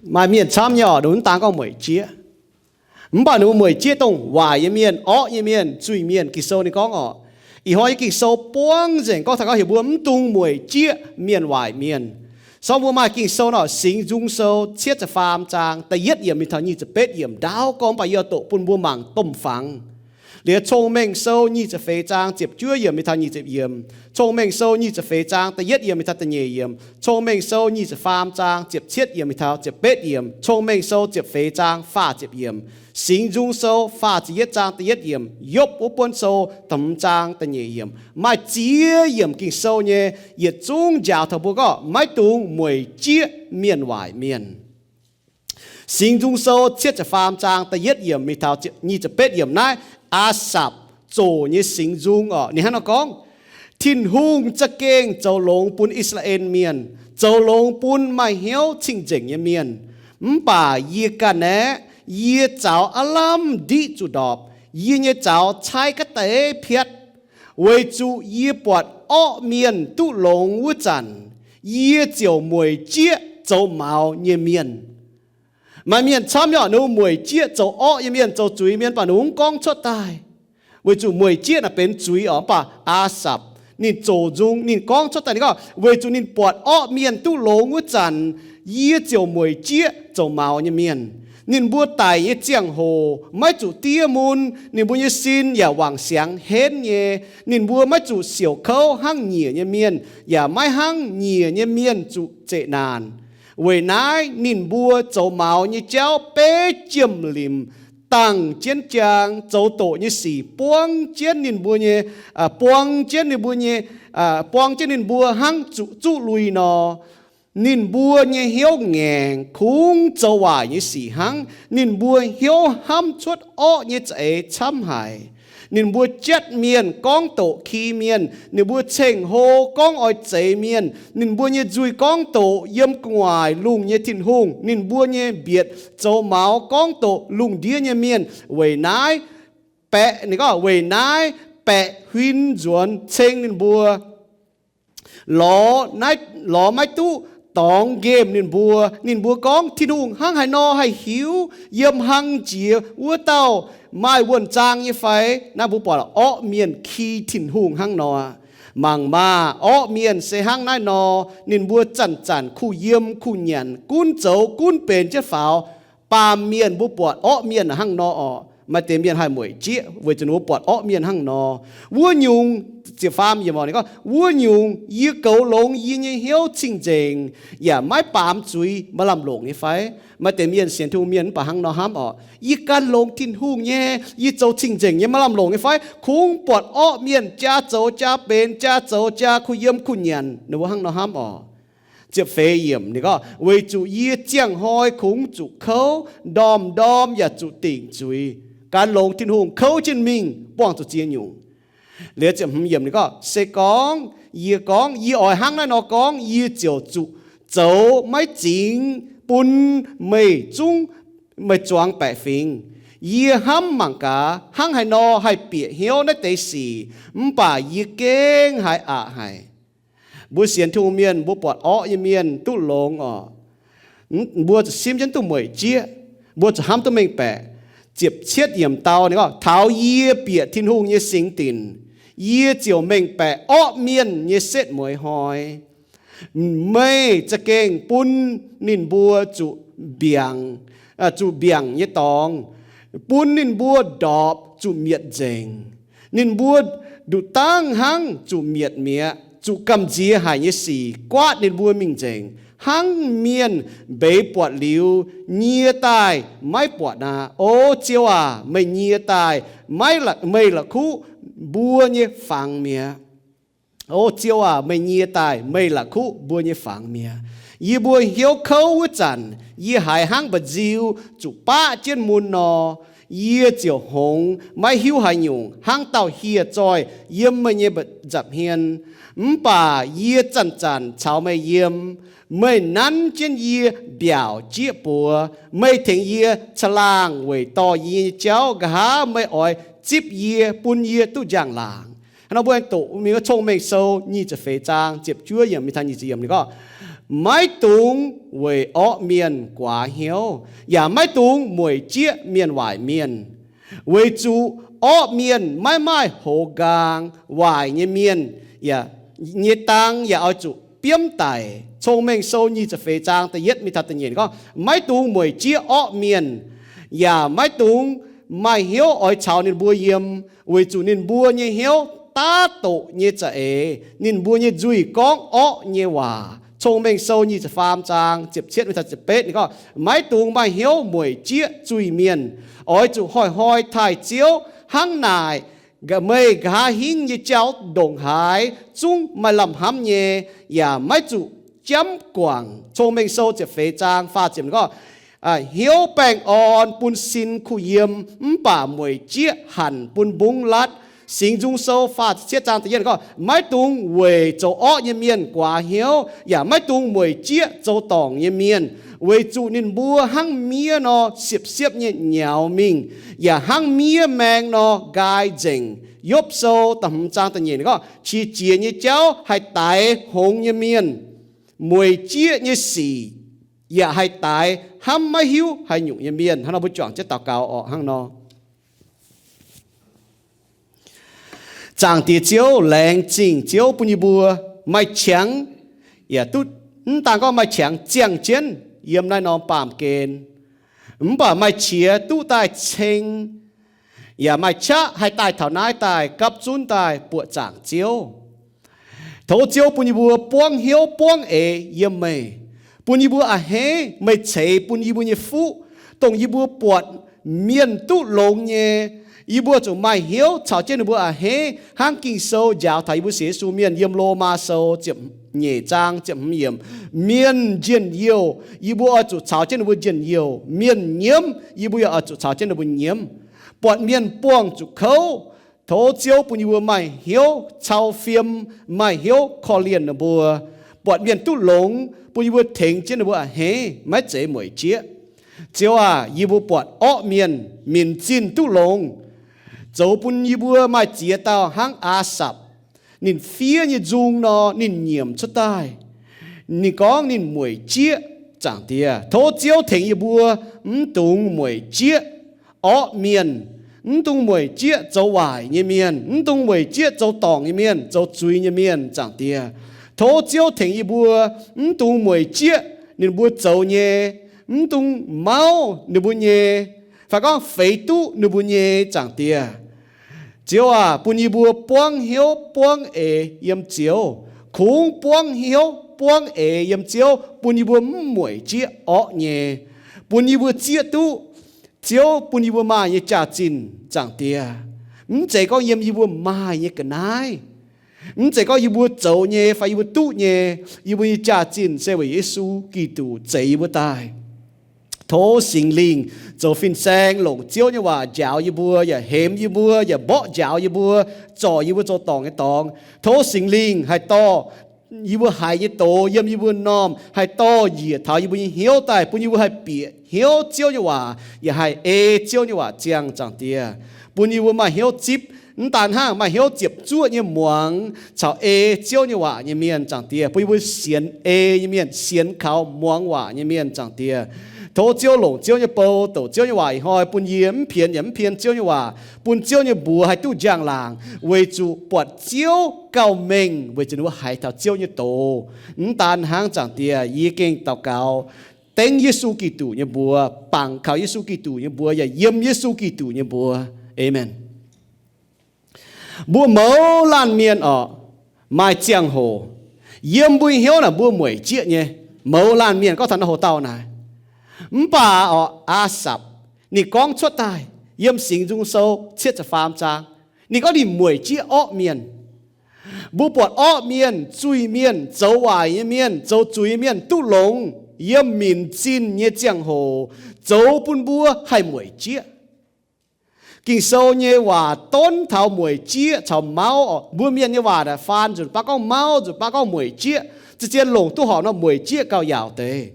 Maaih mienh camv nyei oc, ninh mv daan gorngv mueic jieqv, mv baac ninh mbuo mueic jieqv dongh waaic nyei mienh, orqv nyei mienh, zuiz-mienh. Ging-Sou ninh gorngv oc, ih hnoi nyei Ging-Sou buangv nzengc gorngv taux gorngv heuc mbuo mv dungx mueic jieqv mienh waaic mienh. Sorng mbuo maaih Ging-Sou nor, Singx Nzung Sou cietv ziepc faam zaang da'yietv yiemc mingh taux nyic ziepc betv yiemc. Ndaauv gorngv, mv baac yie dorh bun mbuo mangc domh fangx. Liuz Cong-Mengh Sou nyic ziepc feix zaang ziepc juov yiemc mingh taux nyic ziepc yiemc, Cong-Mengh Sou nyic ziepc feix zaang da'yietv yiemc mingh taux da'nyeic yiemc, Cong-Mengh Sou nyic ziepc faam zaang ziepc cietv yiemc mingh taux ziepc betv yiemc, Cong-Mengh Sou ziepc feix zaang faah ziepc yiemc, Singx Nzung Sou faah ziepc yietv zaang da'yietv yiemc, Yopv wuov buonv sou da'hmz zaang da'nyeic yiemc. Maaih ziex yiemc Ging-Sou nyei yietc zungv njaaux taux mbuo gorngv maiv dungx mueic jieqv mienh waaic mienh. Singx Nzung Sou cietv ziepc faam zaang da'yietv yiemc mingh taux nyic ziepc betv yiemc naaiv, Aa^sapc zoc nyei Singx Nzung oc, ninh hnangv nor gorngv, Tin-Hungh za'gengh zoux longx bun I^saa^laa^en Mienh, zoux longx bun maaih hnyouv cing-nzengc nyei mienh. Mv baac yie ganh aeqv, yie zaux aav lamh ndiqv zuqc ndorpc, yie nyei zaux caaiv ga'deix piatv, weic zuqc yie buatc orqv mienh duqv longx wuov zanc, yie ziouc mueic jieqv zoux maux nyei mienh. Maaih mienh camv nyei oc, ninh mbuo mueic jieqv zoux orqv nyei mienh, zoux zuiz mienh, mv baac ninh mbuo mv gorngv cuotv daaih, weic zuqc mueic jieqv naaic benx zuiz oc. Mv baac Aa^sapc ninh zoc nzung, ninh gorngv cuotv daaih, ninh gorngv, weic zuqc ninh buatc orqv mienh duqv longx wuov zanc, yie ziouc mueic jieqv zoux maux nyei mienh. Ninh mbuo daic nyei ziangh hoc maiv zuqc diev mun, ninh mbuo nyei sin yaac wangc siangx henv nyei. Ninh mbuo maiv zuqc siouc kouv hnangv nyiec nyei mienh, yaac maiv hnangv nyiec nyei mienh zuqc zeqc naanc. Weic naaiv ninh mbuo zoux maux nyei jauv beiv jiem-limc, dangh jienv jaang, zoux doqc nyei sic buang jienv ninh mbuo nyei, buang jienv ninh mbuo nyei, buang jienv ninh mbuo hnangv zuqc zuqv lui nor. Ninh mbuo nyei hnyouv ngaengc, kungx zoux waaic nyei sic hnangv. Ninh mbuo hnyouv hnamv cuotv orqv nyei za'eix camv haic. Ninh mbuo jatv mienh, gorngv doqc ki mienh. Ninh mbuo ceng-hlo, gorngv oix zeix mienh. Ninh mbuo nyei nzuih gorngv doqc yiem gu'nguaaic lungh nyei Tin-Hungh. Ninh mbuo nyei mbietc zoux maux gorngv doqc lungh ndiev nyei mienh. Weic naaiv baeqc, ninh gorngv, weic naaiv baeqc huin nzuonx ceng ninh mbuo, lorz, lorz maiv duqv dorngx nqemh ninh mbuo. Ninh mbuo gorngv, Tin-Hungh hnangv haaix nor haih hiuv yiem hlang jiex wuov dauh maaih wuonh zaang nyei fai? Naaiv mbuo buatc orqv mienh ki Tin-Hungh hnangv nor. Mangc maah! Orqv mienh se hnangv naaiv nor, ninh mbuo zanc-zanc kuh yiem kuh nyanc, gunv zoux gunv benx jienv faaux. Baamh mienh mbuo buatc orqv mienh hnangv nor oc. Maaih deix mienh haih mueic jieqv weic zuqc ninh mbuo buatc orqv mienh hnangv nor. Wuov nyungc, ziepc faam yiemc oc, ninh gorngv, wuov nyungc yie goux longx yie nyei hnyouv cing-nzengc, yaac maiv baamz zuiz maaih lamh longc nyei fai? Maaih deix mienh sienx Tin-Hungh mienh mv baac hnangv nor hnamv oc. Yie gan longx Tin-Hungh nyei, yie zoux cing-nzengc nyei, maaih lamh longc nyei fai? Kungx buatc orqv mienh jaa zoux jaa benx, jaa zoux jaa kuh yiem kuh nyanc, ninh mbuo hnangv nor hnamv oc. Ziepc feix yiemc ninh gorngv, weic zuqc yie ziangh hnoi kungx zuqc kouv, ndorm-ndorm yaac zuqc dingc zuiz. Gan longx Tin-Hungh kouv jienv mingh buangh zuqc ziex nyungc. Liuz ziepc hmz yiemc ninh gorngv, se gorngv yie gorngv, yie oix hnangv naaiv nor gorngv, yie ziouc zuqc zoux maiv zingx bun meih zungv, meih zuangx baeqc fingx. Yie hnamv mangc gaax hnangv haaix nor haih bieqc hnyouv naaiv deix sic, mv baac yie gengh haiz aqc haic. Mbuo sienx Tin-Hungh mienh, mbuo buatc orqv nyei mienh duqv longx oc, mbuo zuqc simv jienv duqv mueic jieqv, mbuo zuqc hnamv duqv mengh baeqc. Ziepc cietv yiemc dau ninh gorngv, taux yie bieqc Tin-Hungh nyei singx dinc, yie ziouc mengh baeqc orqv mienh nyei setv mueiz hnoi. Meih za'gengh bun ninh mbuo zuqc mbiaangc, zuqc mbiaangc nyei dorngx, bun ninh mbuo ndorpc zuqc mietc nzengc. Ninh mbuo nduqc dangv hnangv zuqc mietc mi'aqv, zuqc gamh nziex haic nyei sic guaatv ninh mbuo mingh nzengc, hnangv mienh mbeix buatc liuz nyie daaih maiv buatc aqv. O Ziouv aac, meih nyie daaih maiv, meih la'kuqv mbuo nyei fangx mi'aqv. O Ziouv aac, meih nyie daaih meih la'kuqv mbuo nyei fangx mi'aqv. Yie mbuo hnyouv kouv wuov zanc, yie haiz hnangv mba'nziu zuqc baqv jienv mun nor, yie ziouc hngongx maiv hiuv haaix nyungc, hnangv dauh hieh zoih yiem meih nyei nza'hmien. Mv baac yie zanc-zanc caux meih yiem. Meih nanv jienv yie mbiaauc jieqv buoz. Meih tengx yie caangh laangh weic dorh yie nyei jauv. Nqa'haav meih oix zipv yie, bun yie duqv njang-laangc. Hnangv nor mbuo aengx doqc mingh wuov Cong-Mengh Sou nyic ziepc feix zaang ziepc juov yiemc mingh taux nyic ziepc yiemc ninh gorngv, Maiv dungx weic orqv mienh guaax hnyouv, yaac maiv dungx mueic jieqv mienh waaic mienh, weic zuqc orqv mienh maiv maaih hoz nqaang, waaic nyei mienh nyei dang yaac oix zuqc biomv daic. Cong-Mengh Sou nyic ziepc feix zaang da'yietv mingh taux da'nyeic gorngv, maiv dungx mueic jieqv orqv mienh, yaac maiv dungx maaih hnyouv oix caux ninh mbuo yiem, weic zuqc ninh mbuo nyei hnyouv daav doqc nyei za'eix, ninh mbuo nyei nzuih gorngv orqv nyei waac. Cong-Mengh Sou nyic ziepc faam zaang ziepc cietv mingh taux ziepc betv ninh gorngv, maiv dungx maaih hnyouv mueic jieqv zuiz-mienh. Oix zuqc hnoi-hnoi taaih Ziouv. Hnangv naaic, meih nqa'haav hingv nyei jauv ndongc haaix zungv maaih lamh hnamv nyei, yaac maiv zuqc jamv guangc. Cong-Mengh Sou ziepc feix zaang faah ziepc gorngv, hnyouv baengh orn bun sin kuh yiem, mv baac mueic jieqv hanc bun mbungv latv. Singx Nzung Sou faah ziepc cietv zaang da'yietv gorngv, maiv dungx weic zoux orqv nyei mienh guaax hnyouv, yaac maiv dungx mueic jieqv zoux dorngc nyei mienh, weic zuqc ninh mbuo hnangv miev nor siepv-siepv nyei nyaux mingh, yaac hnangv miev maeng nor nqaai nzengc. Yopv Sou da'hmz zaang da'nyeic gorngv, qiex jiez nyei jauv haih daix hngongx nyei mienh, mueic jieqv nyei sic yaac haih daix hnamv maiv hiuv haaix nyungc nyei mienh. Hnangv nor mbuo juangc jienv daux gaux orqc hnangv nor. Zaangc Diex Ziouv, laengz zingh Ziouv bun yie mbuo maaih qangx, yaac duqv, mv daan gorngv maaih qangx ziangh jienv yiem naaiv norm baamh gen, mv baac maaih qiex duqv daaih ceng, yaac maaih qaqv haih daaih taux naaiv daaih gapv zunv daaih buoqc zaangc Ziouv. Tov Ziouv bun yie mbuo buangv hnyouv buangv eix yiem meih, bun yie mbuo a'hneiv meih ceix bun yie mbuo nyei fuqv, dongh yie mbuo buatc mienh duqv longx nyei, yie mbuo zuqc maaih hnyouv caux jienv ninh mbuo a'hneiv, hnangv Ging-Sou njaaux taux yie mbuo sienx Yesu mienh yiem Lomaa Sou ziepc nyeic zaang ziepc hmz yiemc, mienh njien-youh, yie mbuo oix zuqc caux jienv ninh mbuo njien-youh, mienh nyiemv, yie mbuo yaac oix zuqc caux jienv ninh mbuo nyiemv. Buatc mienh buangh zuqc kouv, tov Ziouv bun yie mbuo maaih hnyouv cau fiem, maaih hnyouv korv-lienh ninh mbuo. Buatc mienh duqv longx, bun yie mbuo tengx jienv ninh mbuo a'hneiv, maiv zeiz mueic jieqv. Ziouv aac, yie mbuo buatc orqv mienh minc zinh duqv longx, zoux bun yie mbuo maaih ziex dauh hnangv Aasapc. Ninh fiev nyei nzung nor, ninh nyiemc cuotv daaih. Ninh gorngv ninh mueic jieqv, Zaangc Diex. Tov Ziouv tengx yie mbuo mv dungx mueic jieqv orqv mienh, mv dungx mueic jieqv zoux waaic nyei mienh, mv dungx mueic jieqv zoux dorngc nyei mienh, zoux zuiz nyei mienh, Zaangc Diex. Tov Ziouv tengx yie mbuo mv dungx mueic jieqv ninh mbuo zoux nyei, mv dungx mauv ninh mbuo nyei, fai gorngv feix duqv ninh mbuo nyei, Zaangc Diex. Ziouv aac, bun yie mbuo buangv hnyouv buangv eix yiem Ziouv, kungx buangv hnyouv buangv eix yiem Ziouv, bun yie mbuo mv mueic jieqv orqv nyei, bun yie mbuo zieqv duqv Ziouv bun yie mbuo maaih nyei jaax-zinh, Zaangc Diex. Mv zeiz gorngv yiem yie mbuo maaih nyei ga'naaiv, mv zeiz gorngv yie mbuo zoux nyei fai yie mbuo duqv nyei. Yie mbuo nyei jaax-zinh se weic Yesu Giduc zeix yie mbuo daaih. Tov Singx Lingh zoux fin-saeng longc Ziouv nyei waac njaaux yie mbuo, yaac hemx yie mbuo, yaac mborqv njaaux yie mbuo, zorc yie mbuo zoux dorngc nyei dorngx. Tov Singx Lingh haih dorh yie mbuo haiz nyei doz yiem yie mbuo m'normh haih dorh njiec taux yie mbuo nyei hnyouv daaih, bun yie mbuo haih bieqc hnyouv Ziouv nyei waac, yaac haih ei Ziouv nyei waac ziangh, Zaangc Diex. Bun yie mbuo maaih hnyouv zipv, mv daan hnangv maaih hnyouv ziepc zuoqv nyei muangx caux ei Ziouv nyei waac nyei mienh, Zaangc Diex. Bun yie mbuo sienx ei nyei mienh, sienx kaux muangx waac nyei mienh, Zaangc Diex. Tov Ziouv longc Ziouv nyei bou, douc Ziouv nyei waac ih hnoi bun yie mv pien yaac mv pien Ziouv nyei waac, bun Ziouv nyei mbuox haih duqv njang-laangc, weic zuqc buatc Ziouv gauh mengh weic zuqc ninh mbuo haiz taux Ziouv nyei doz. Mv daan hnangv, Zaangc Diex, yie gengh daux gaux dengv Yesu Giduc nyei mbuox, bangc kaux Yesu Giduc nyei mbuox, yaac yiem Yesu Giduc nyei mbuox. Aamen. Mbuo mouz laanh mienh orqc, maaih ziangh hoc yiem mbuo nyei hnyouv naaic mbuo mueic jieqv nyei. Mouz laanh mienh gorngv taux naaiv hoc dauh naaic. Mv baac orqc, Aasapc ninh gorngv cuotv daaih yiem Singx Nzung Sou cietv ziepc faam zaang. Ninh gorngv ninh mueic jieqv orqv mienh. Mbuo buatc orqv mienh, zuiz-mienh, zoux waaic nyei mienh, zoux zuiz nyei mienh duqv longx yiem minc zinh nyei ziangh hoc zoux bun mbuo haih mueic jieqv. Ging-Sou nyei waac donv taux mueic jieqv caux mauv orqc. Mbuo mienh nyei waac naaic faan nzunc baav gorngv mauv, nzunc baav gorngv mueic jieqv. Zien-zien longc duqv horpc nor mueic jieqv gauh yaauc deix.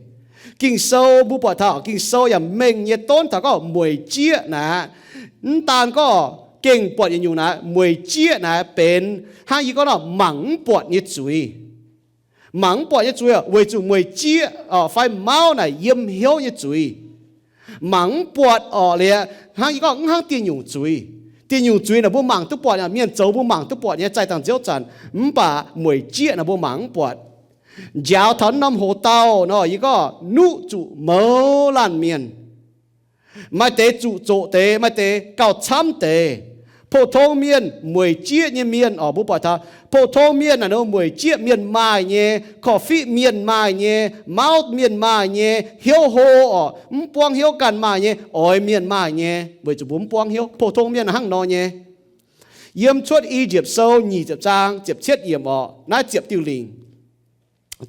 Ging-Sou mbuo buatc taux Ging-Sou yaac mengh nyei donv taux gorngv mueic jieqv naaic. Mv daan gorngv gengh buatc yietc nyungc naaic, mueic jieqv naaic benx hnangv yie gorngv nor mangc mv buatc nyei zuiz. Mangc mv buatc nyei zuiz oc, weic zuqc mueic jieqv oc fai mauv naaic yiem hnyouv nyei zuiz. Mangc mv buatc oc, liuz hnangv yie gorngv, mv hnangv dieh nyungc zuiz. Dieh nyungc zuiz naaic mbuo mangc duqv buatc, mienh zoux mbuo mangc duqv buatc nyei, zaih dangh nziouv zanc. Mv baac mueic jieqv naaic mbuo mangc mv buatc. Njaaux taux norm hoc-dauh nor, yie gorngv nuqv zuqc mouz laanh mienh. Maaih deix zuqc zoqc deix, maaih deix gauh camv deix. Pou-tong mienh, mueic jieqv nyei mienh oc, mbuo buatc taux pou-tong mienh naaic ninh mueic jieqv mienh maaih nyei, korv-fiqv mienh maaih nyei, mauv mienh maaih nyei, hnyouv hlo oc, mv buangv hnyouv ganh maaih nyei, oix mienh maaih nyei, weic zuqc mbuo mv buangv hnyouv. Pou-tong mienh hnangv nor nyei. Yiem Cuotv I^yipv Sou nyic ziepc zaang ziepc cietv yiemc oc, naaiv ziepc diuh lingc.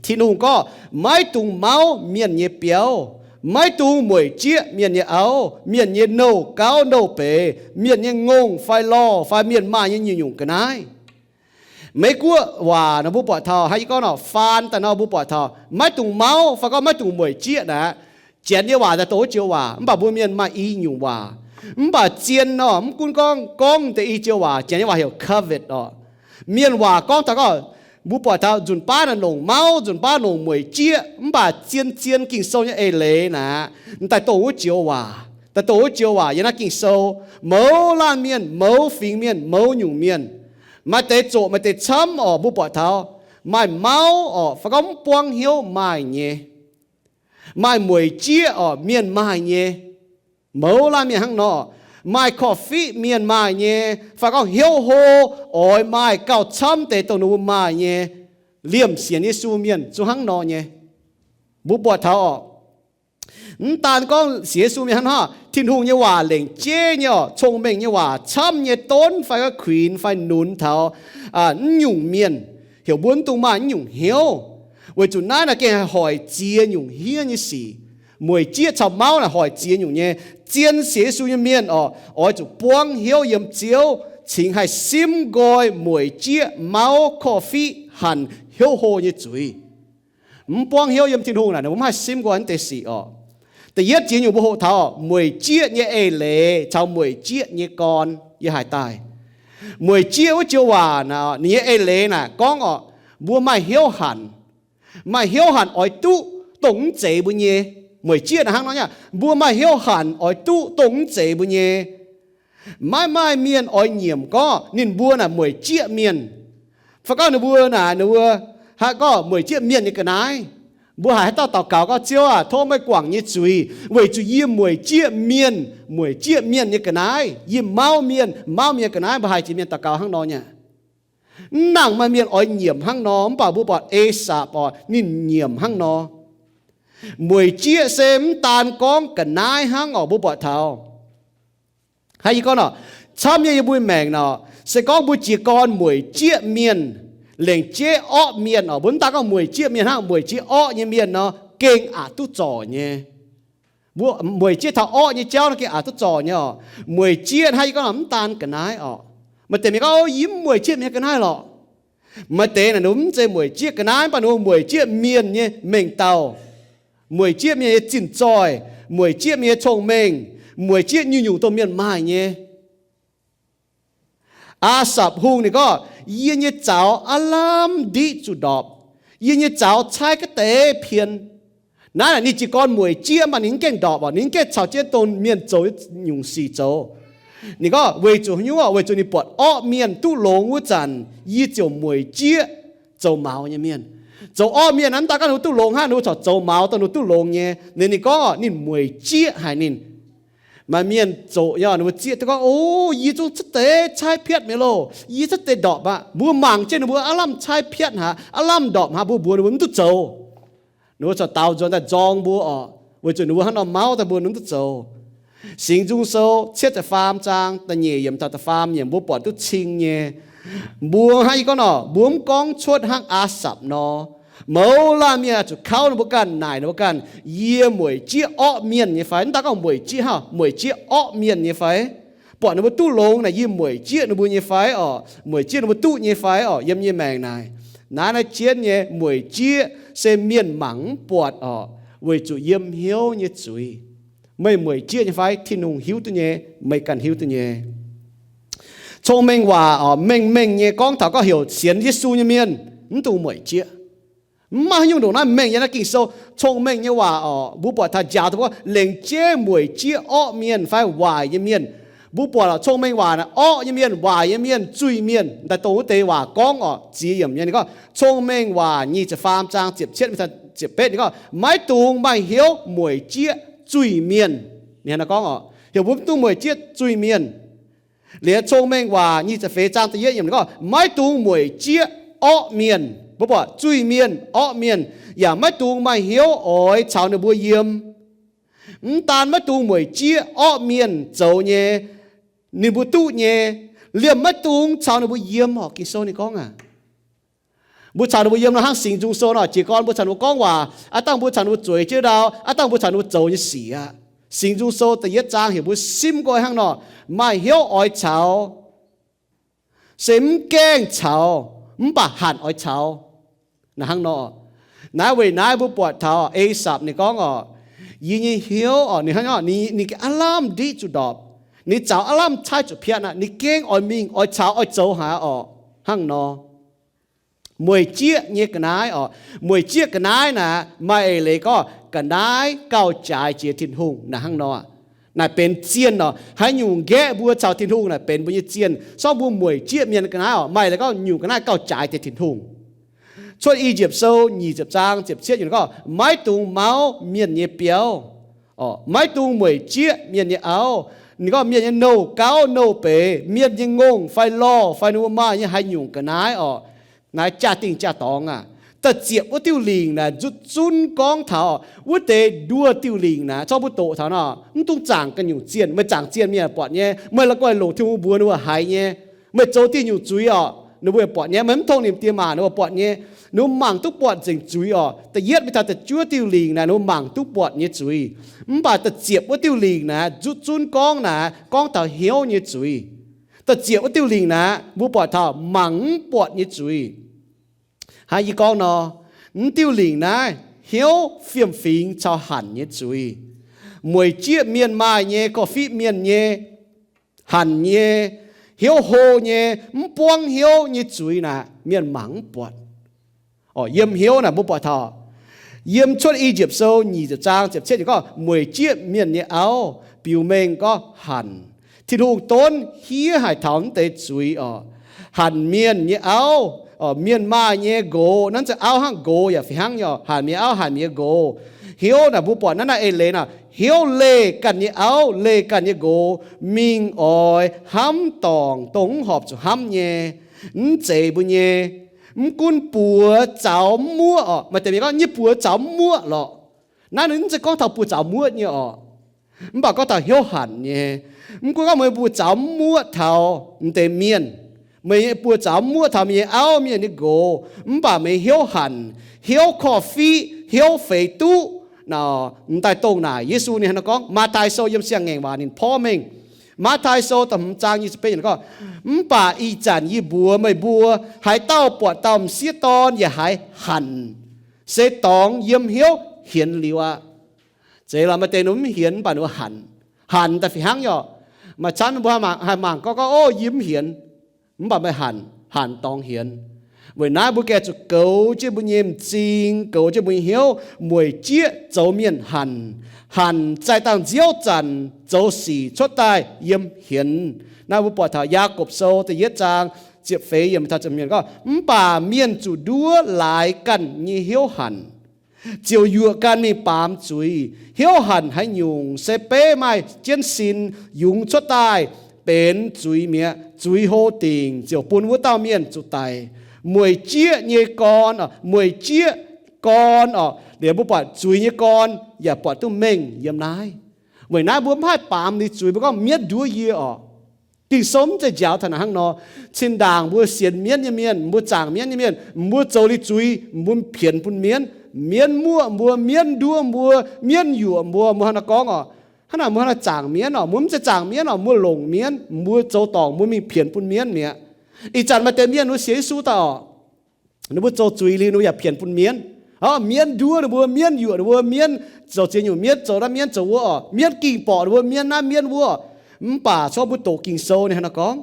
Tin-Hungh gorngv, maiv dungx mauv mienh nyei biauv, maiv dungx mueic jieqv mienh nyei auv, mienh nyei nouh gauv nouh beiz, mienh nyei ngongh fai lorh fai mienh maaih nyei nyungc-nyungc ga'naaiv. Meiv Guoqv waac nor mbuo buatc taux, hnangv yie gorngv nor, faan daaih nor mbuo buatc taux maiv dungx mauv fai gorngv maiv dungx mueic jieqv naaic, Janx nyei waac daaih dongh wuov joux waac, mv baac mbuo Mienh maaih i nyungc waac. Mv baac zien nor, mv gunv gorngv gorngv deix i joux waac, Janx nyei waac heuc covet oc. Mienh waac gorngv taux gorngv, mbuo buatc taux nzunc baav naaic longc mauv, nzunc baav longc mueic jieqv, mv baac zien-zien Ging-Sou nyei eix leiz naaic, daaih dongh wuov joux waac, daaih dongh wuov joux waac yiem naaiv Ging-Sou. Mouz laanh mienh, mouz fingx mienh, mouz nyungc mienh, maaih deix zoqc maaih deix camv oc, mbuo buatc taux maaih mauv oc, fai gorngv mv buangv hnyouv maaih nyei. Maaih mueic jieqv oc, mienh maaih nyei. Mouz laanh mienh hnangv nor, maaih korv-fiqv mienh maaih nyei, fai gorngv hnyouv hlo, oix maaih gauh camv deix dongh ninh mbuo maaih nyei. Liemh sienx Yesu mienh zungv hnangv nor nyei. Mbuo buatc taux oc, mv daan gorngv sienx Yesu mienh hnangv nor, Tin-Hungh nyei waac lengc jeiv nyei oc, cong-mengh nyei waac camv nyei donv fai gorngv kuinx fai nunx taux mv nyungc mienh, heuc mbuo mv dungx maaih mv nyungc hnyouv, weic zuqc naaiv naaic gengh haih hoic ziex nyungc hniev nyei sic. Mueic jieqv caux mauv naaic hoic ziex nyungc nyei. Zien sienx Yesu nyei mienh oc, oix zuqc buangv hnyouv yiem Ziouv, cingx haih simv nqoi mueic jieqv, mauv, korv-fiqv, hanc hnyouv hlo nyei zuiz. Mv buangv hnyouv yiem Tin-Hungh naaic, ninh mbuo mv haih simv nqoi naaiv deix sic oc. Da'yietv jiex nyungc mbuo hoqc taux mueic jieqv nyei eix leiz caux mueic jieqv nyei gorn yie haiz daaih. Mueic jieqv wuov joux waac naaic, ninh nyei eix leiz naaic gorngv oc, mbuo maaih hnyouv hanc. Maaih hnyouv hanc oix duqv dongh mv zeiz mbuo nyei. Mueic jieqv naaic hnangv nor nyei, mbuo maaih hnyouv hanc oix duqv dongh mv zeiz mbuo nyei. Maiv maaih mienh oix nyiemc gorngv ninh mbuo naaic mueic jieqv mienh. Fai gorngv ninh mbuo naaic, ninh mbuo haiz gorngv mueic jieqv mienh nyei ga'naaiv. Mbuo haiz haaix dauh daux gaux gorngv, Ziouv aac, tov meih guangc yie nyei zuiz, weic zuqc yie mueic jieqv mienh, mueic jieqv mienh nyei ga'naaiv. Yie mauv mienh, mauv mienh ga'naaiv. Mbuo haiz jiex mienh daux gaux hnangv nor nyei. Mv nangc maaih mienh oix nyiemc hnangv nor, mv baac mbuo buatc E^sapc oc, ninh nyiemc hnangv nor. Mueic jieqv se mv daan gorngv ga'naaiv hnangv oc, mbuo buatc taux. Hnangv yie gorngv nor, camv nyei yiem mbuo maengc nor, se gorngv mbuo jiez gorn mueic jieqv mienh, lengc jeiv orqv mienh oc, mbuo mv daan gorngv mueic jieqv mienh hnangv, mueic jieqv orqv nyei mienh nor, gengh aqc duqv zorc nyei. Mbuo mueic jieqv taux orqv nyei jauv nor gengh aqc duqv zorc nyei oc. Mueic jieqv hnangv yie gorngv nor mv daan ga'naaiv oc. Maaih deix mienh gorngv, Yie mv mueic jieqv mienh ga'naaiv lorqc. Maaih deix naaic ninh mbuo mv zeiz mueic jieqv ga'naaiv, mv baac ninh mbuo mueic jieqv mienh nyei mengh dauh, mueic jieqv mienh nyei zinh zoih, mueic jieqv mienh nyei cong-mengh, mueic jieqv nyungc-nyungc dongh mienh maaih nyei. Aa^sapc Hungh ninh gorngv, Yie nyei zaux aav lamh ndiqv zuqc ndorpc. Yie nyei zaux caaiv ga'deix pien. Naaiv ninh jiez gorn mueic jieqv, mv baac ninh mv gaengh ndorpc oc. Ninh mv gaengh caux jienv dongh mienh zoux nyungc sic zoux. Ninh gorngv weic zuqc haaix nyungc? Weic zuqc ninh buatc orqv mienh duqv longx wuov zanc, yie ziouc mueic jieqv zoux maux nyei mienh. Zoux orqv mienh naaiv, mv daan gorngv ninh mbuo duqv longx hnangv, ninh mbuo corc zoux maux dongh ninh mbuo duqv longx nyei. Ninh, ninh gorngv ninh mueic jieqv haic ninh. Maaih mienh zoqc nyei, ninh mbuo zieqv duqv gorngv, O, yie zungv cuotv deix caaiv piatv mi'aqv loh. Yie cuotv deix ndorpc aqv. Mbuo mangc jienv ninh mbuo aav lamh caaiv piatv haic, aav lamh ndorpc haic, mbuo mbuox ninh mbuo mv duqv zoux. Ninh mbuo corc daaux nzuonx daaih nzorng mbuo oc, weic zuqc ninh mbuo hnangv nor mauv daaih mbuo ninh mv duqv zoux. Singx Nzung Sou cietv ziepc faam zaang da'nyeic yiemc taux da'faam yiemc mbuo buatc duqv cing nyei. Mbuo hnangv yie gorngv nor, mbuo mv gorngv cuotv hnangv Aa^sapc nor. Mouz laanh mienh zuqc kauv ninh mbuo ganh, naaic ninh mbuo ganh, Yie mueic jieqv orqv mienh nyei fai? Mv daan gorngv mueic jieqv hnangv, mueic jieqv orqv mienh nyei fai? Buatc ninh mbuo duqv longx naaic, yie mueic jieqv ninh mbuo nyei fai oc? Mueic jieqv ninh mbuo duqv nyei fai oc? Yiem yie maengc naaic, naaiv naaiv jienv nyei mueic jieqv se mienh mangc mv buatc oc, weic zuqc yiem hnyouv nyei zuiz. Meih mueic jieqv nyei fai? Tin-Hungh hiuv duqv nyei, meih ganh hiuv duqv nyei. Cong-mengh waac oc, mengh mengh nyei gorngv taux gorngv heuc sienx Yesu nyei mienh mv dungx mueic jieqv. Mv maaih haaix nyungc ndongc naaiv mengh yiem naaiv Ging-Sou. Cong-mengh nyei waac orqc, mbuo buatc taux njaaux daaih mbuo lengc jeiv mueic jieqv orqv mienh fai waaic nyei mienh. Mbuo buatc orqc, cong-mengh waac naaic orqv nyei mienh, waaic nyei mienh, zuiz-mienh. Daaih dongh wuov deix waac gorngv orqc, ziex yiemc nyei ninh gorngv, Cong-mengh Waac nyic ziepc faam zaang ziepc cietv mingh taux ziepc betv ninh gorngv, maiv dungx maaih hnyouv mueic jieqv zuiz-mienh. Ninh hnangv naaiv gorngv orqc, heuc mbuo mv dungx mueic jieqv zuiz-mienh. Liuz Cong-mengh Waac nyic ziepc feix zaang da'yietv yiemc ninh gorngv, maiv dungx mueic jieqv orqv mienh. Mbuo buatc zuiz-mienh, orqv mienh, yaac maiv dungx maaih hnyouv oix caux ninh mbuo yiem. Mv daan maiv dungx mueic jieqv orqv mienh zoux nyei, ninh mbuo duqv nyei, liemh maiv dungx caux ninh mbuo yiem orqc. Ging-Sou ninh gorngv aac, mbuo caux ninh mbuo yiem nor hnangv Singx Nzung Sou nor, jiez gorn mbuo caux ninh mbuo gorngv waac, aav dangh mbuo caux ninh mbuo zueiz jienv ndau, aav dangh mbuo caux ninh mbuo zoux nyei sic aqv. Singx Nzung Sou da'yietv zaang heuc mbuo simv nqoi hnangv nor, maaih hnyouv oix caux, se mv gaengh caux, mv baac hanc oix caux. Naaiv hnangv nor, naaiv weic naaiv mbuo buatc taux Esapc ninh gorngv orqc, yie nyei hnyouv orqc, ninh hnangv nor, ninh, ninh aav lamh ndiqv zuqc ndorpc, ninh zaux aav lamh caaiv zuqc piatv aqv, ninh gengh oix mingh oix caux oix zoux haaix orqc. Hnangv nor, mueic jieqv nyei ga'naaiv orqc, mueic jieqv ga'naaiv naaic maaih eix leiz gorngv ga'naaiv gauh jaaix jiex Tin-Hungh naaiv hnangv nor. Naaic benx zienh orqc, haaix nyungc nqaeqv mbuo caux Tin-Hungh naaic benx mbuo nyei zienh. Sorng mbuo mueic jieqv mienh ga'naaiv orqc, maaih leiz gorngv nyungc ga'naaiv gauh jaaix jiex Tin-Hungh. Cuotv I^yipv Sou nyic ziepc zaang ziepc cietv yiemc gorngv, maiv dungx mauv mienh nyei biauv, maiv dungx mueic jieqv mienh nyei auv. Ninh gorngv mienh nyei nouh gauv nouh beiz, mienh nyei ngongh fai lorh fai ninh mbuo maaih nyei haaix nyungc ga'naaiv orqc, naaiv jaa-dingh jaa-dorngx aac, da'ziepc wuov diuh lingc naaic nzutv zunv gorngv taux wuov deix nduoh diuh lingc naaic. Zorqv mbuo doqc taux nor, mv dungx zaangc ganh nyungc zienh. Meih zaangc zienh mienh buatc nyei, meih la'guaih longc Tin-Hungh mbuox ninh mbuo haiz nyei. Meih zoux diuh nyungc zuiz orqc, ninh mbuo buatc nyei. Meih mv tongx nimc diex maac, ninh mbuo buatc nyei. Ninh mbuo mangc duqv buatc nzengc zuiz orqc. Da'yietv mingh taux da'juov diuh lingc naaic ninh mbuo mangc duqv buatc nyei zuiz. Mv baac da'ziepc wuov diuh lingc naaic nzutv zunv gorngv naaic gorngv taux hnyouv nyei zuiz. Da'ziepc wuov diuh lingc naaic mbuo buatc taux mangc mv buatc nyei zuiz. Hnangv yie gorngv nor, mv diuh lingc naaiv hnyouv fiem-fingx caux hanc nyei zuiz. Mueic jieqv mienh maaih nyei, korv-fiqv mienh nyei, hanc nyei, hnyouv hlo nyei, mv buangv hnyouv nyei zuiz naaic mienh mangc mv buatc. Orqc, yiem hnyouv naaic mbuo buatc taux, yiem Cuotv I^yipv Sou nyic ziepc zaang ziepc cietv yiemc gorngv mueic jieqv mienh nyei auv biux mengh gorngv hanc. Tin-Hungh donv hiev haic taux mv deix zuiz orqc. Hanc mienh nyei auv, mienh maaih nyei nqox, nanv za'auv hnangv nqox yaac fih hnangv nyei orqc. Hanc mienh auv, hanc mienh nqox. Hnyouv naaic mbuo buatc naaiv naaiv eix leiz naaic, hnyouv leih ganh nyei auv, leih ganh nyei nqox, mingh oix hnamv dorngc dongh mv horpc zuqc hnamv nyei, mv zeiz mbuo nyei. Mv gunv buoz zaux mv muoqv orqc. Maaih deix mienh gorngv nyei buoz zaux mv muoqv lorqc. Naaiv ninh mv zeiz gorngv taux buoz zaux muoqv nyei orqc. Mv baac gorngv taux hnyouv hanc nyei. Mv gunv gorngv meih buoz zaux mv muoqv taux mv deix mienh, meih buoz zaux mv muoqv taux meih nyei auv, mienh nyei nqox, mv baac meih hnyouv hanc, hnyouv korv-fiqv, hnyouv feix duqv, m'daaih dongh naaic Yesu ninh hnangv naaiv gorngv. Matv^taai Sou yiem siang-ngaengc waac ninh porv mengh. Matv^taai Sou da'hmz zaang nyic ziepc betv yiemc gorngv, mv baac ih zanc yie mbuox meih mbuo, haaix dauh buatc dauh m'sieqv dorn yaac haiz hanc, se dorngx yiem hnyouv hienx liuz aqv. Zeiz lorqc, maaih deix ninh mv hienx, mv baac ninh mbuo hanc. Hanc daaih fih hnangv nyei orqc. Maaih camv mbuo haih mangc gorngv, gorngv, Ov, yie mv hienx. Mv baac meih hanc, hanc dorngx hienx. Weic naaiv mbuo gengh zuqc goux jienv mbuo nyei m'zing, goux jienv mbuo nyei hnyouv, mueic jieqv zoux mienh hanc. Hanc zaih dangh nziouv zanc zoux sic cuotv daaih yiem hienx. Naaiv mbuo buatc taux Yaagorpc Sou da'yietv zaang ziepc feix yiemc taux ziepc hmz gorngv, mv baac mienh zuqc nduov laaix ganh nyei hnyouv hanc, ziouc yuoqc ganh mingh baamz zuiz. Hnyouv hanc haaix nyungc se beiv maaih jienv sin yungz cuotv daaih benx zuiz mi'aqv. Zuiz hlo dingc ziouc bun wuov dauh mienh zuqc daic. Mueic jieqv nyei gorn, mueic jieqv gorn orqc, liuz mbuo buatc zuiz nyei gorn yaac buatc duqv mengh yiem naaiv. Weic naaiv mbuo mv haih baamz liuz zuiz, mbuo gorngv mienv nduov yie orqc. Ging-Sou mv zeiz njaaux taux naaic hnangv nor. Cin-ndaangc mbuo sienx mienv nyei mienh, mbuo zaangc mienv nyei mienh, mbuo zoux liuz zuiz, mbuo pienx bun mienv. Mienv muoqv mbuo, mienv nduov mbuo, mienv yuoqc mbuo, mbuo hnangv naaiv gorngv orqc. Hnangv naaic mbuo hnangv naaiv zaangc mienv orqc, mbuo mv zeiz zaangc mienv orqc, mbuo longc mienv, mbuo zoux dorngc mbuo mingh pienx bun mienv mi'aqv. Ih zanc maaih deix mienh mbuo sienx Yesu daaih orqc, ninh mbuo zoux zuiz liuz ninh mbuo yaac pienx bun mienv. Orqc, mienv nduov ninh mbuo, mienv yuoqc ninh mbuo, mienv zoux ziex nyungc, mienv zoux naaiv mienv zoux wuov orqc, mienv ging borqc ninh mbuo, mienv naaiv mienv wuov. Mv baac corc mbuo doqc Ging-Sou ninh hnangv naaiv gorngv,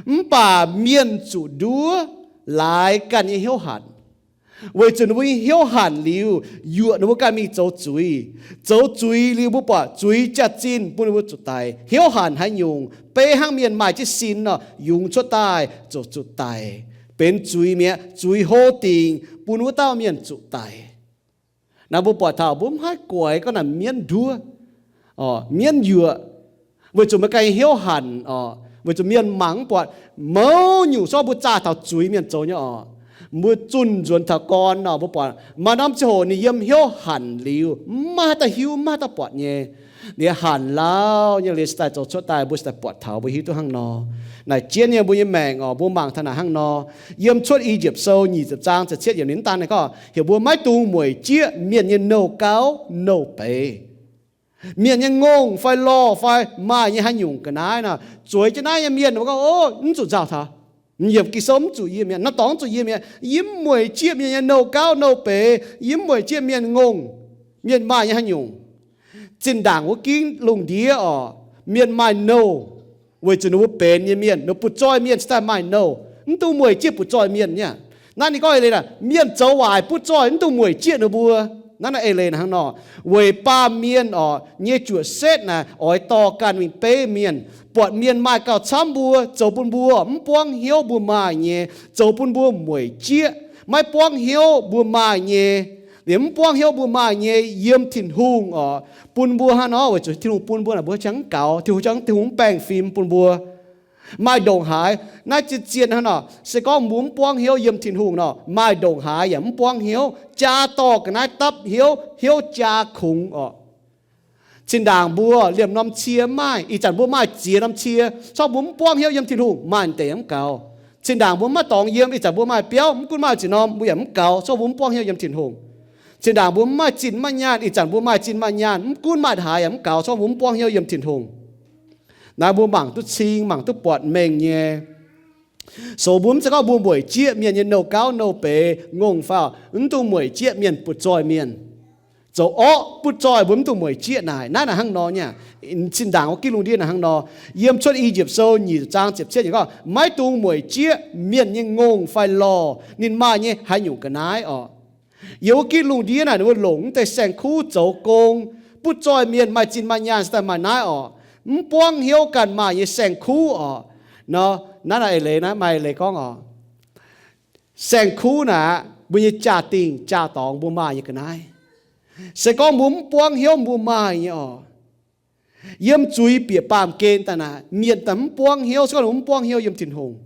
mv baac mienh zuqc nduov laaix ganh nyei hnyouv hanc. Weic zuqc ninh mbuo hnyouv hanc liuz, yuoqc ninh mbuo ganh mingh zoux zuiz. Zoux zuiz liuz mbuo buatc zuiz jaax-zinh bun ninh mbuo zuqc daic. Hnyouv hanc haaix nyungc, beiv hnangv mienh maaih jienv sin nor, yungz cuotv daaih ziouc zuqc daic, benx zuiz mi'aqv, zuiz hlo dingc bun wuov dauh mienh zuqc daic. Naaiv mbuo buatc taux mbuo mv haih guaix gorngv naaic mienv nduov, mienv yuoqc, weic zuqc meih ganh hnyouv hanc oc, weic zuqc mienh mangc mv buatc. Mouz nyungc sortv mbuo zaah taux zuiz mienh zoux nyei oc. Mbuo zunh nzuonx taux gorn nor, mbuo buatc maaih norm ziangh hoc ninh yiem hnyouv hanc liuz, mv maaih haaix dauh hiuv, mv maaih haaix dauh buatc nyei. Liuz hanc lauh nyei liuz se daaih zoux cuotv daaih, mbuo se daaih buatc taux, mbuo hiuv duqv hnangv nor. Naaic jienv nyei mbuo nyei maengc oc, mbuo mangc taux naaic hnangv nor. Yiem Cuotv I^yipv Sou nyic ziepc zaang ziepc cietv yiemc ninh daan naaiv gorngv, heuc mbuo maiv dungx mueic jieqv mienh nyei nouh gauv nouh beiz. Mienh nyei ngongh fai lorh fai maaih nyei haaix nyungc ga'naaiv nor, zueiz jienv naaiv nyei mienh mbuo gorngv, o, mv zuqc nzauh taux. Yiem Ging-Sou mv zuqc yie mi'aqv, naaiv dorngx mv zuqc yie mi'aqv. Yie mv mueic jieqv mienh nyei nouh gauv nouh beiz, yie mv mueic jieqv mienh ngongh, mienh maaih nyei haaix nyungc. Zinh ndaangc wuov gingv lungh ndiev oc, mienh maaih nouh weic zuqc ninh mbuo benx nyei mienh, ninh butv-zoih mienh cingx daaih maaih nouh. Mv dungx mueic jieqv butv-zoih mienh nyei. Naaiv ninh gorngv eix leiz naaic, mienh zoux waaic butv-zoih mv dungx mueic jieqv ninh mbuo. Naaiv naaiv eix leiz naaic hnangv nor, weic baamh mienh oc nyei juoqc setv naaic oix dorh ganh mingh beiv mienh, buatc mienh maaih gauh camv mbuo, zoux bun mbuo mv buangv hnyouv mbuo maaih nyei, zoux bun mbuo mueic jieqv, maiv buangv hnyouv mbuo maaih nyei, liemh mv buangv hnyouv mbuo maaih nyei yiem Tin-Hungh oc, bun mbuo hnangv nor, weic zuqc Tin-Hungh bun mbuo naaic mbuo qiangx mv gaux, Tin-Hungh qiangx, Tin-Hungh mv baengh fim bun mbuo. Maaih ndongc haaix, naaiv zien-zien hnangv nor, se gorngv mbuo mv buangv hnyouv yiem Tin-Hungh nor, maaih ndongc haaix yaac mv buangv hnyouv, jaa dorh ga'naaiv dapv hnyouv, hnyouv jaa kungx oc. Zinh ndaangc mbuo liemh norm cie mv maaih, ih zanc mbuo maaih ziex norm cie, corc mbuo mv buangv hnyouv yiem Tin-Hungh, maaih deix mv gaux. Zinh ndaangc mbuo mv maaih dorngx yiem, ih zanc mbuo maaih biauv, mv gunv maaih ziex norm, mbuo yaac mv gaux, corc mbuo mv buangv hnyouv yiem Tin-Hungh. Zinh ndaangc mbuo mv maaih zinh maaih nyaanh, ih zanc mbuo maaih zinh maaih nyaanh, mv gunv maaih haaix yaac mv gaux, corc mbuo mv buangv hnyouv yiem Tin-Hungh. Naaiv mbuo mangc duqv cing, mangc duqv buatc mengh nyei. So mbuo mv zeiz gorngv mbuo mueic jieqv mienh nyei nouh gauv nouh beiz ngongh fai, mv dungx mueic jieqv mienh butv-zoih mienh. Zoux orqv butv-zoih mbuo mv dungx mueic jieqv naaic. Naaiv naaic hnangv nor nyei. Zinh ndaangc wuov gitv lungh ndiev naaic hnangv nor. Yiem Cuotv I^yipv Sou nyic ziepc zaang ziepc cietv yiemc gorngv, maiv dungx mueic jieqv mienh nyei ngongh fai lorh ninh maaih nyei haaix nyungc ga'naaiv oc. Yiem wuov gitv lungh ndiev naaic ninh mbuo longc mv deix saeng-kuv zoux gong, butv-zoih mienh maaih zinh maaih nyaanh cingx daaih maaih naaiv oc. Mv buangv hnyouv ganh maaih nyei saeng-kuv oc. Nor, naaiv naaic eix leiz naaiv maaih eix leiz gorngv oc. Saeng-kuv naaic aqv, mbuo nyei jaa-dingh jaa-dorngx mbuo maaih nyei ga'naaiv. Se gorngv mbuo mv buangv hnyouv mbuo maaih nyei oc. Yiem zuiz bieqc baamh gen daaih naaic, mienh daaih mv buangv hnyouv, se gorngv ninh mbuo mv buangv hnyouv yiem Tin-Hungh.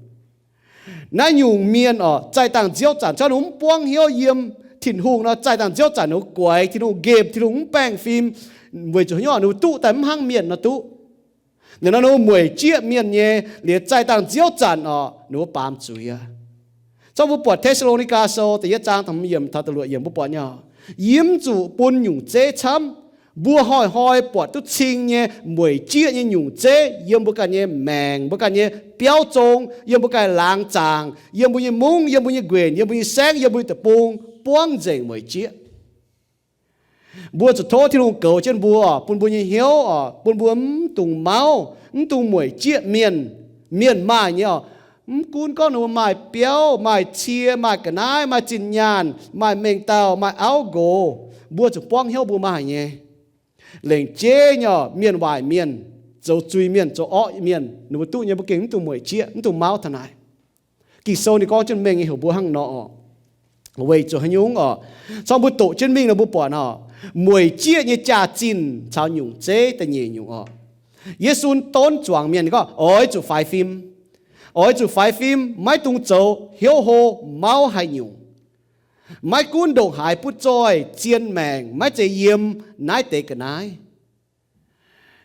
Naaiv nyungc mienh oc, zaih dangh nziouv zanc, se gorngv ninh mbuo mv buangv hnyouv yiem Tin-Hungh nor, zaih dangh nziouv zanc ninh mbuo guaix Tin-Hungh, nqemh Tin-Hungh, mv baengh fim, weic zuqc haaix nyungc ninh mbuo duqv daaih mv hnangv mienh nor duqv. Ninh nor ninh mbuo mueic jieqv mienh nyei, liuz zaih dangh nziouv zanc oc, ninh mbuo baamz zuiz aqv. Zorqv mbuo buatc Te^saa^lo^ni^gaa Sou da'yietv zaang da'hmz yiemc taux da'luoqc yiemc, mbuo buatc nyei, yie mv zuqc bun nyungc zeiv camv. Mbuo hnoi-hnoi buatc duqv cing nyei mueic jieqv nyei nyungc zeiv yiem mbuo ganh nyei maengc, mbuo ganh nyei biauv zong, yiem mbuo ganh laangz zaangc, yiem mbuo nyei mungv, yiem mbuo nyei nquenc, yiem mbuo nyei saengv, yiem mbuo nyei deic-bung, buangv nzengc mueic jieqv. Mbuo zuqc tov Tin-Hungh goux jienv mbuo, bun mbuo nyei hnyouv oc, bun mbuo mv dungx mauv, mv dungx mueic jieqv mienh, mienh maaih nyei oc. Mv gunv gorngv ninh mbuo maaih biauv, maaih cie, maaih ga'naaiv, maaih zinh nyaanh, maaih mengh dauh, maaih auv nqox, mbuo zuqc buangv hnyouv mbuo maaih nyei. Lengc jeiv nyei oc, mienh waaic mienh, zoux zuiz mienh, zoux orqv mienh, ninh mbuo duqv nyei, mbuo gengh mv dungx mueic jieqv, mv dungx mauv taux naaic. Ging-Sou ninh gorngv jienv mengh nyei heuc mbuo hnangv nor oc. Weic zuqc haaix nyungc oc? Corc mbuo doqc jienv mingh nor mbuo buatc oc, mueic jieqv nyei jaax-zinh caux nyungc zeiv da'nyeic nyungc oc. Yesu donv zuangx mienh, ninh gorngv oix zuqc faix fim. Oix zuqc faix fim, maiv dungx zoux hnyouv hlo mauv haaix nyungc. Maiv gunv ndongc haaix butv zoih zien maengc maiv zeiz yiem naaiv deix ga'naaiv.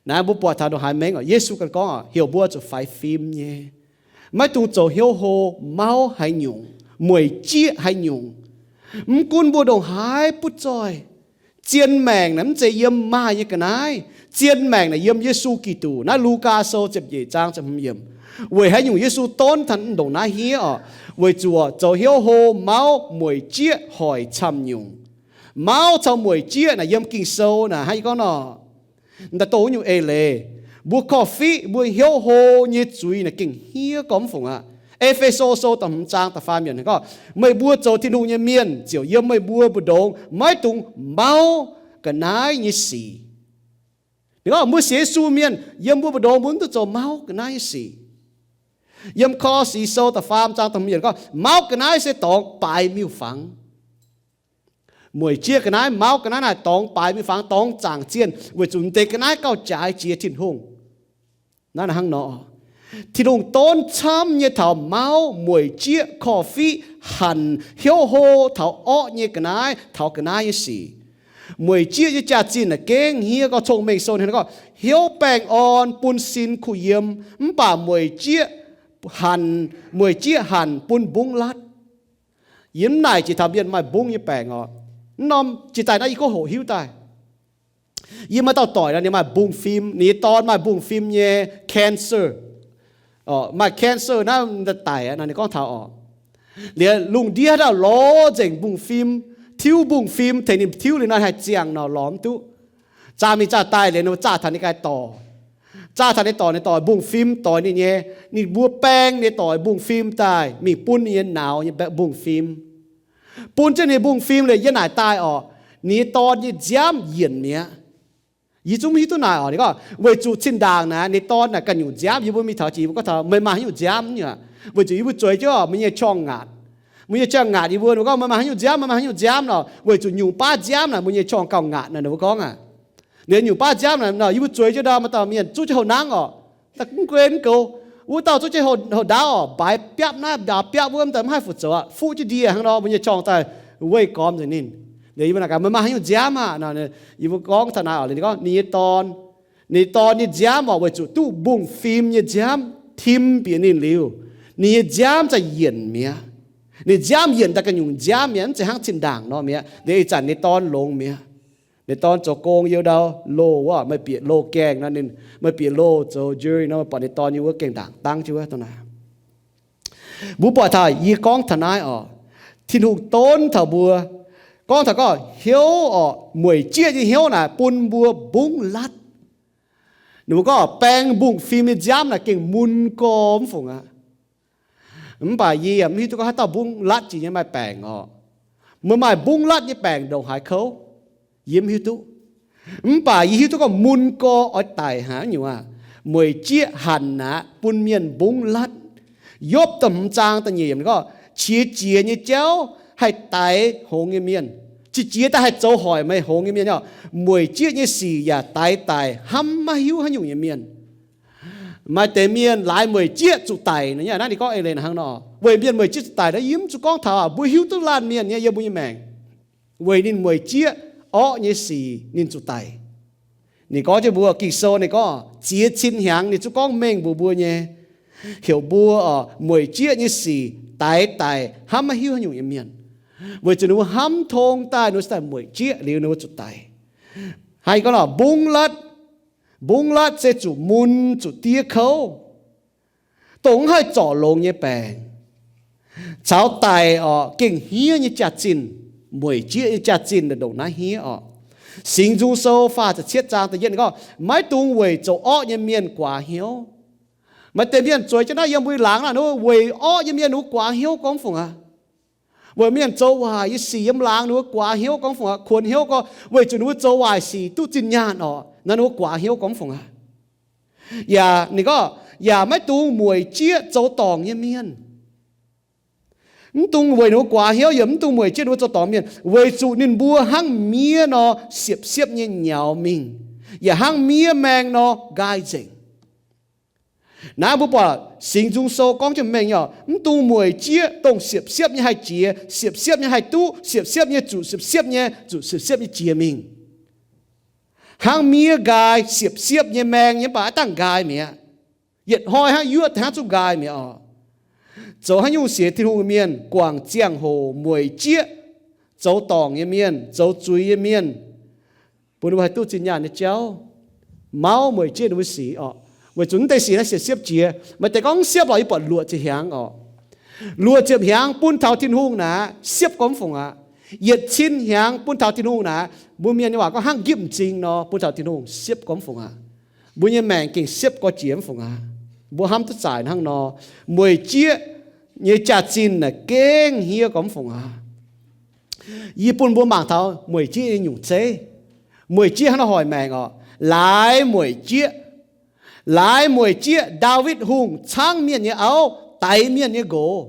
Naaiv mbuo buatc taux ndongc haaix mengh oc, Yesu ganh gorngv oc, heuc mbuo zuqc faix fim nyei. Maiv dungx zoux hnyouv hlo mauv haaix nyungc, mueic jieqv haaix nyungc. Mv gunv mbuo ndongc haaix butv zoih, zien maengc naaic mv zeiz yiem maaih nyei ga'naaiv. Zien maengc naaic yiem Yesu Giduc. Naaiv Lugaa Sou ziepc nyeic zaang ziepc hmz yiemc. Weic haaix nyungc Yesu donv taux ndongc naaiv hniev oc? Weic zuqc zoux hnyouv hlo mauv mueic jieqv hoic camv nyungc. Mauv caux mueic jieqv naaic yiem Ging-Sou naaic hnangv yie gorngv nor, daaih dongh wuov nyungc eix leiz, mbuo korv-fiqv mbuo hnyouv hlo nyei zuiz naaic gengh hniev gormx fungc aqv. E^fe^so Sou da'hmz zaang da'faam yiemc ninh gorngv, meih mbuo zoux Tin-Hungh nyei mienh ziouc yiem meih mbuo mbu'ndongx maiv dungx mauv ga'naaiv nyei sic. Ninh gorngv mbuo sienx Yesu mienh yiem mbuo mbu'ndongx mbuo mv duqv zoux mauv ga'naaiv nyei sic. Yiem Ko^lo^si Sou da'faam zaang da'hmz yiemc gorngv, mauv ga'naaiv se dorngx baaix miuc-fangx. Mueic jieqv ga'naaiv, mauv ga'naaiv naaic dorngx baaix miuc-fangx, dorngx zaangc zienh, weic zuqc deix ga'naaiv gauh jaaix jiex Tin-Hungh. Naaiv hnangv nor, Tin-Hungh donv camv nyei taux mauv, mueic jieqv, korv-fiqv, hanc, hnyouv hlo taux orqv nyei ga'naaiv, taux ga'naaiv nyei sic. Mueic jieqv nyei jaax-zinh naaic gengh hniev. Gorngv Cong-Mengh Sou hnangv gorngv, hnyouv baengh orn bun sin kuh yiem, mv baac mueic jieqv hanc, mueic jieqv hanc bun mbungv latv. Yie mv naaic jiex taux mienh maaih mbungv nyei baengc oc. Mv norm jiex daaih naaiv yie gorngv hoqc hiuv daaih. Yie maaih dauh doic nor, ninh maaih mbungv fim, ninh nyei dorn maaih mbungv fim nyei cancer. Maaih cancer naaiv daic nor, ninh gorngv taux oc. Liuz lungh ndiev haaix dauh lorz nzengc mbungv fim, tiuv mbungv fim, tengx ninh tiuv liuz nor haih ziangh nor lorz mv duqv. Zaah mingh zaah daaih liuz ninh zaah taux ninh ganh dorc. Zaah taux ninh dorc, ninh dorc mbungv fim doix ninh nyei, ninh mbuo baeng ninh dorc mbungv fim daaih mingh bun ninh nyei nauz nyei mbungv fim. Bun jienv ninh mbungv fim liuz yie naaic daaih oc, ninh nyei dorn nyei nziaamv yienc mi'aqv. Yie zungv mv hiuv duqv naaic oc. Ninh gorngv weic zuqc zinh ndaangc naaic ninh dorn naaic ganh nyungc nziaamv. Yie mbuo mingh taux jiex, yie mbuo gorngv taux, meih maaih haaix nyungc nziaamv nyei aqv? Weic zuqc yie mbuo zueiz jienv oc, mbuo nyei qorngv ngaatc. Mbuo nyei qorngv ngaatc yie mbuo, ninh mbuo gorngv, meih maaih haaix nyungc nziaamv, meih maaih haaix nyungc nziaamv nor? Weic zuqc nyungc baav nziaamv naaic mbuo nyei qorngv gauh ngaatc nor, ninh mbuo gorngv aqv. Liuz nyungc baav nziaamv naaic nor, yie mbuo zueiz jienv ndau, maaih dauh mienh zuqv jienv houh nangv oc. Da'gengh goux, wuov dauh zuqv jienv houh ndaauv oc, mbaix biapv naaiv, mbaix biapv wuov, mv daaih mv haih fu-zoux aqv, fuqv jienv ndie hnangv nor, mbuo nyei qorngv daaih weih gormx nzengc ninh. Liuz yie mbuo naaic gaax, meih maaih haaix nyungc nziaamv aqv nor? Yie mbuo gorngv taux naaic oc, ninh gorngv ninh nyei dorn, ninh dorn nyei nziaamv oc, weic zuqc duqv mbungv fim nyei nziaamv tim bieqc ninh liuz, ninh nyei nziaamv za'yienc mi'aqv. Ninh nziaamv yienc daaih ganh nyungc nziaamv mi'aqv, mv zeiz hnangv zinh ndaangc nor mi'aqv. Liuz ih zanc ninh dorn longx mi'aqv. Ninh dorn zoux gong youh ndau loh wuov, meih bieqc loh gaengh nor, ninh, meih bieqc loh zoux jury nor, meih buatc ninh dorn yiem wuov gaengh ndaangc dangv jienv wuov dongh naaic. Mbuo buatc taux yie gorngv taux naaiv oc, Tin-Hungh donv taux mbuo, gorngv taux gorngv hnyouv oc, mueic jieqv nyei hnyouv naaic bun mbuo mbungv latv. Ninh mbuo gorngv baeng mbungv fim nyei nziaamv naaic gengh mun gorx mv fungc aqv. Mv baac yie yaac mv hiuv duqv gorngv haaix dauh mbungv latv jiex nyei maaih baengc oc. Meih maaih mbungv latv nyei baengc ndongc haaix kouv, yie mv hiuv duqv. Mv baac yie hiuv duqv gorngv mun gorx oix daic haaix nyungc aqv. Mueic jieqv hanc aqv bun mienh mbungv latv. Yopv da'hmz zaang da'nyeic yiemc gorngv, qiex jiez nyei jauv haih daix hngongx nyei mienh. Qiex jiez daaih haih zoux hoic meih hngongx nyei mienh oc. Mueic jieqv nyei sic yaac daix daic hnamv maiv hiuv haaix nyungc nyei mienh. Maaih deix mienh laaix mueic jieqv zuqc daic nor, naaiv ninh gorngv eix leiz hnangv nor, weic mienh mueic jieqv zuqc daic nor, yie mv zuqc gorngv taux aqv. Mbuo hiuv duqv laanh mienh nyei yiem mbuo nyei maengc, weic ninh mueic jieqv orqv nyei sic ninh zuqc daic. Ninh gorngv jienv mbuo Ging-Sou ninh gorngv ziex cin hnyangx ninh zungv gorngv mengh mbuox mbuo nyei, heuc mbuo oc mueic jieqv nyei sic daix daic hnamv maiv hiuv haaix nyungc nyei mienh, weic zuqc ninh mbuo hnamv tong daaih ninh mbuo se daaih mueic jieqv liuz ninh mbuo zuqc daic. Hnangv gorngv nor, mbungv latv, mbungv latv se zuqc mun zuqc diev kouv, dongh mv haih zorc longx nyei baengc, caux daic oc gengh hniev nyei jaax-zinh, mueic jieqv nyei jaax-zinh ndongc naaiv hniev oc. Singx Nzung Sou faah ziepc cietv zaang da'yietv ninh gorngv, maiv dungx weic zoux orqv nyei mienh guaax hnyouv. Maaih deix mienh zueiz jienv naaiv yiem mbuo laangz naaiv, ninh mbuo weic orqv nyei mienh ninh mbuo guaax hnyouv gorngv fungc aqv. Weic mienh zoux waaic nyei sic yiem laangz ninh mbuo guaax hnyouv gorngv fungc aqv, kuonx hnyouv gorngv weic zuqc ninh mbuo zoux waaic sic duqv zinh nyaanh oc, naaiv ninh mbuo guaax hnyouv gorngv fungc aqv. Yaac ninh gorngv, yaac maiv dungx mueic jieqv zoux dorngc nyei mienh. Mv dungx weic ninh mbuo guaax hnyouv, yaac mv dungx mueic jieqv ninh mbuo zoux dorngc mienh, weic zuqc ninh mbuo hnangv miev nor siepv-siepv nyei nyaux mingh, yaac hnangv miev maeng nor nqaai nzengc. Naaiv mbuo buatc Singx Nzung Sou gorngv jienv mengh nyei oc, mv dungx mueic jieqv dongh siepv-siepv nyei haih jiex, siepv-siepv nyei haih duqv, siepv-siepv nyei zuqc siepv-siepv nyei, zuqc siepv-siepv nyei jiex mingh. Hnangv miev nqaai siepv-siepv nyei maeng nyei mv baac aav dangh nqaai mi'aqv. Yietc hnoi hnangv yuoqv hnangv zungv nqaai mi'aqv oc. Zoux haaix nyungc sienx Tin-Hungh mienh guangc ziangh hoc mueic jieqv zoux dorngc nyei mienh, zoux zuiz nyei mienh, bun ninh mbuo haih duqv zinh nyaanh nyei jauv. Mauv mueic jieqv ninh mbuo sic oc. Weic zuqc mv deix sic naaiv siepv-siepv jiex. Maaih deix gorngv siepv lorqc, yie buatc luoqc ziepc hnyangx oc. Luoqc ziepc hnyangx bun taux Tin-Hungh naaic siepv gormx fungc aqv. Yietc cin hnyangx bun taux Tin-Hungh naaic, mbuo mienh nyei waac gorngv hnangv nqipv m'zing nor, bun taux Tin-Hungh siepv gormx fungc aqv. Mbuo nyei maengc gengh siepv gorx jiex mv fungc aqv. Mbuo hnamv duqv zaaix hnangv nor, mueic jieqv nyei jaax-zinh naaic gengh hniev gormx fungc aqv. Yie bun mbuo mangc taux mueic jieqv nyei nyungc zeiv. Mueic jieqv hnangv nor hoic maengc orqc. Laaix mueic jieqv, laaix mueic jieqv Ndaawitv Hungh caangv mienh nyei auv daix mienh nyei nqox.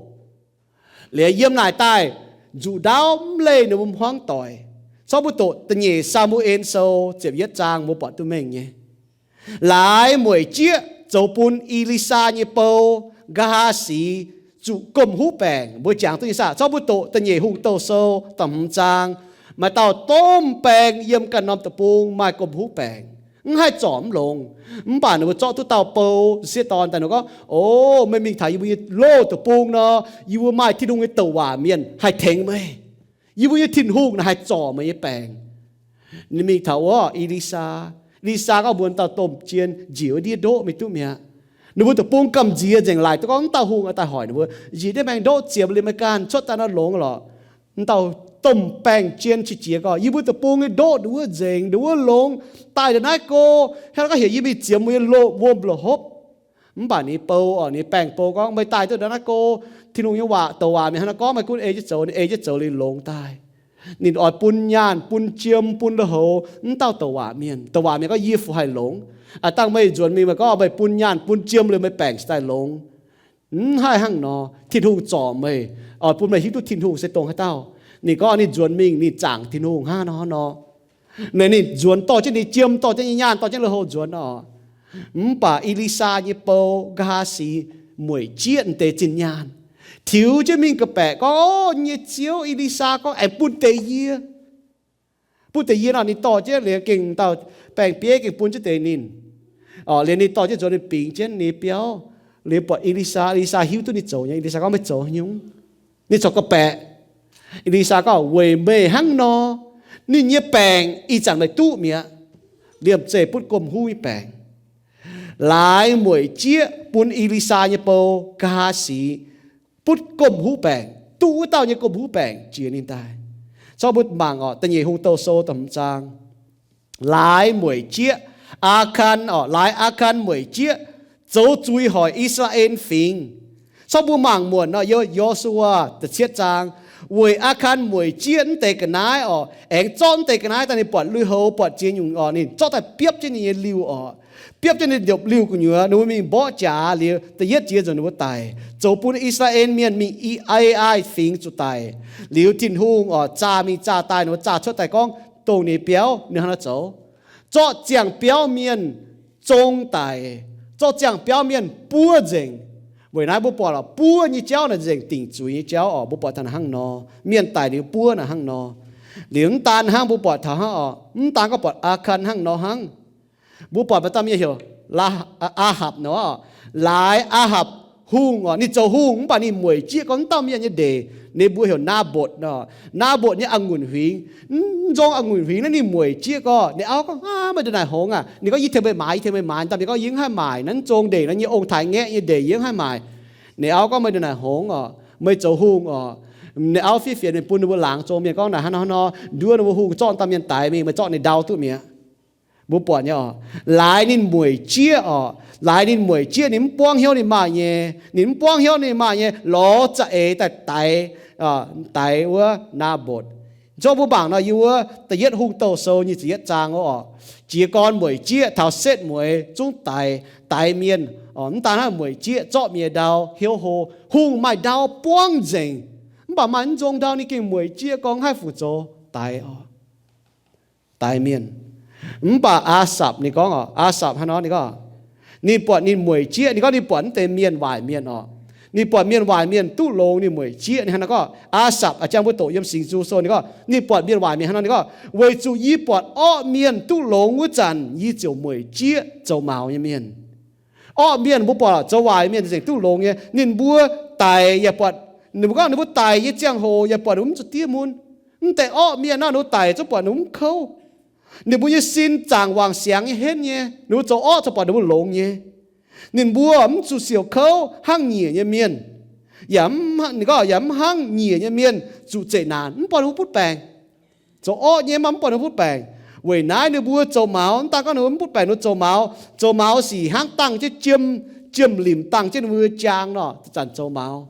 Liuz yiem naaic daaih nzuqc ndaauv mv leih ninh mbuo hmuangv doic. Zorqv mbuo doqc da'nyeic Saa^mu^en Sou ziepc yietv zaang mbuo buatc duqv mengh nyei. Laaix mueic jieqv zoux bun E^li^saa nyei bou, Nqa'haav Sic, zuqc gomh huv baengc. Mbuo jangx duqv nyei saah? Zorqv mbuo doqc da'nyeic Hungh Douh Sou da'hmz zaang, maaih dauh domh baeng yiem ganh norm deic-bung maaih gomh huv baengc, mv haih zorc mv longx. Mv baac ninh mbuo zorqv duqv dauh bou sieqv dorn daaih, ninh gorngv, O, meih mingh taux yie mbuo nyei loz deic-bung nor, yie mbuo maaih Tin-Hungh nyei douc waac mienh haih tengx meih. Yie mbuo nyei Tin-Hungh naaic haih zorc meih nyei baengc. Ninh mingh taux wuov E^li^saa. E^li^saa gorngv mbuox dauh domh jien, Njiec wuov ndiev ndoqv mingh duqv mi'aqv. Ninh mbuo deic-bung gamh nziex nzengc, laaic duqv gorngv wuov dauh hungh oix daaih hoic ninh mbuo, Njiec ndiev maengx ndoqv ziemx liuz meih ganh cuotv daaih nor longx lorqc. Wuov dauh domh baeng jien qiex jiez gorngv, Yie mbuo deic-bung nyei ndoqv nduov nzengc, nduov longx, daaih ndongc naaiv go, hnangv naaiv gorngv heuc yie mingh ziemx mbuo nyei loz wuom loz hopv. Mv baac ninh bou orqc, ninh baeng bou gorngv, Meih daaih duqv ndongc naaiv go, Tin-Hungh nyei waac, douc waac mienh hnangv naaiv gorngv, meih gunv ei jienv zoux, ninh ei jienv zoux liuz longx daaih. Ninh oix bun nyaanh, bun jiem, bun lui-houx wuov dauh douc waac mienh. Douc waac mienh gorngv, Yie fu haih longx. Aav dangh meih nzuonx mingh, meih gorngv meih bun nyaanh, bun jiem liuz meih baengc cingx daaih longx. Mv haih hnangv nor. Tin-Hungh zorc meih, oix bun meih hiuv duqv Tin-Hungh se dongh haaix dauh. Ninh gorngv ninh nzuonx mingh, ninh zaangc Tin-Hungh hnangv nor hnangv nor. Ninh nzuonx dorh jienv ninh jiem, dorh jienv nyei nyaanh, dorh jienv lui-houx nzuonx orqc. Mv baac E^li^saa nyei bou, Nqa'haav Sic, mueic jieqv deix zinh nyaanh, tiux jienv mingh ga'baeqc gorngv, O, nyei ziouv E^li^saa gorngv aengx bun deix yie, bun deix yie nor. Ninh dorh jienv liuz gengh dauh baeng-bieiv gengh bun jienv deix ninh. Orqc, liuz ninh dorh jienv nzuonx, ninh bingx jienv ninh biauv. Liuz buatc E^li^saa, E^li^saa hiuv duqv ninh zoux nyei. E^li^saa gorngv, Meih zoux haaix nyungc? Ninh corc ga'baeqc. E^li^saa gorngv, Weic meih hnangv nor, ninh nyei baengc ih zanc meih duqv mi'aqv. Liemh zeih butv gomh huv nyei baengc. Laaix mueic jieqv bun E^li^saa nyei bou, Nqa'haav Sic, butv gomh huv baengc, duqv wuov dauh nyei gomh huv baengc jiex ninh daaih. Zorqv mbuo mangc orqc, Da'nyeic Hungh Douh Sou da'hmz zaang. Laaix mueic jieqv, Aakan orqc, laaix Aakan mueic jieqv zoux zuiz hoic I^saa^laa^en Fingx. Zorqv mbuo mangc muonc nor, Yo, Yo^su^waa da'cietv zaang, weic Aakan mueic jieqv mv deix ga'naaiv orqc, aengx zorqv mv deix ga'naaiv daaih, ninh buatc lui-houx, buatc ziex nyungc orqc, ninh zorqv daaih biopv jienv ninh nyei liuh orqc. Biopv jienv ninh ndopv-liuh gu'nyuoz, ninh mbuo mingh mborqv jaax liuz, da'yietv jiex nzunc ninh mbuo daic, zoux bun I^saa^laa^en Mienh mingh i, ai, ai fingx zuqc daic. Liuz Tin-Hungh orqc zaah mingh zaah daaih, ninh mbuo zaah cuotv daaih gorngv, dongh ninh biauv ninh hnangv naaiv zoux, zorqv ziangh biauv mienh zong daic, zorqv ziangh biauv mienh buov nzengc. Weic naaiv mbuo buatc lorqc, buov nyei jauv naaic nzengc dingc zuiz nyei jauv orqc. Mbuo buatc taux naaic hnangv nor, mienh daic liuz buov naaic hnangv nor. Liuz mv daan hnangv, mbuo buatc taux hnangv orqc, mv daan gorngv buatc Aakan hnangv nor hnangv. Mbuo buatc maaih dauh mienh heuc Laa, Aa^hapc nor, laaix Aa^hapc hungh orqc, ninh zoux hungh mv baac ninh mueic jieqv gorngv mv dauh mienh nyei ndeic. Ninh mbuo heuc Naa^mbotc nor. Naa^mbotc nyei a'ngunc huingx, mv nzong a'ngunc huingx naaiv ninh mueic jieqv gorngv, ninh auv gorngv, Aav, meih ndongc naaic hngongx aac? Ninh gorngv, Yie tengx meih maaiz, yie tengx meih maaiz. Dauh mienh gorngv, Yie mv haih maaiz naaiv nzong ndeic nor, nyei ong-taaix ngaeqv nyei ndeic, yie mv haih maaiz. Ninh auv gorngv, Meih ndongc naaic hngongx orqc? Meih zoux hungh orqc? Ninh auv fiev fienx mingh bun ninh mbuo laangz zong mienh gorngv, Naaic hnangv nor hnangv nor, nduov ninh mbuo hungh zorqv dauh mienh daix mingh, meih zorqv ninh ndau duqv mi'aqv. Mbuo buatc nyei orqc, laaix ninh mueic jieqv orqc, laaix ninh mueic jieqv, ninh mv buangv hnyouv ninh maaih nyei, ninh mv buangv hnyouv ninh maaih nyei, lorz za'eix daaih daix, daix wuov Naa^mbotc. Zorqv mbuo mangc nor, yiem wuov Da'yietv Hungh Douh Sou nyic ziepc yietv zaang wuov orqc, jiez gorn mueic jieqv taux setv mueiz zungv daix, daix mienh. Mv daan hnangv, mueic jieqv zorqv mienh nyei ndau hnyouv hlo. Hungh maaih ndau buangv nzengc, mv baac maaih mv nzong ndau ninh gengh mueic jieqv gorngv mv haih fu zoux, daix orqc, daix mienh. Mv baac Aasapc ninh gorngv orqc, Aasapc hnangv nor ninh gorngv, ninh buatc ninh mueic jieqv, ninh gorngv ninh buatc mv deix mienh waaic mienh orqc. Ninh buatc mienh waaic mienh duqv longx, ninh mueic jieqv. Ninh hnangv nor gorngv, Aasapc a'jang mbuo doqc yiem Singx Nzung Sou, ninh gorngv ninh buatc mienh waaic mienh hnangv nor, ninh gorngv, Weic zuqc yie buatc orqv mienh duqv longx wuov zanc, yie ziouc mueic jieqv zoux maux nyei mienh. Orqv mienh mbuo buatc zoux waaic mienh nzengc duqv longx nyei. Ninh mbuo daic yaac buatc, ninh mbuo gorngv ninh mbuo daic nyei ziangh hoc yaac buatc ninh mbuo mv zuqc diev mun. Mv deix orqv mienh nor, ninh mbuo daic zungv buatc ninh mbuo mv kouv. Ninh mbuo nyei sin zaangc wangc siangx nyei henv nyei. Ninh mbuo zoux orqv zungv buatc ninh mbuo longx nyei. Ninh mbuo mv zuqc siouc kouv hnangv nyiec nyei mienh. Yaac mv, ninh gorngv yaac mv hnangv nyiec nyei mienh zuqc zeqc naanc, mv buatc ninh mbuo butv baengc. Zoux orqv nyei mv baac mv buatc ninh mbuo butv baengc. Weic naaiv ninh mbuo zoux maux, mv daan gorngv ninh mbuo mv butv baengc, ninh mbuo zoux maux, zoux maux sic hnangv dangh jienv jiem, jiem-limc dangh jienv ninh mbuo nyei jaang nor, zanc zoux maux.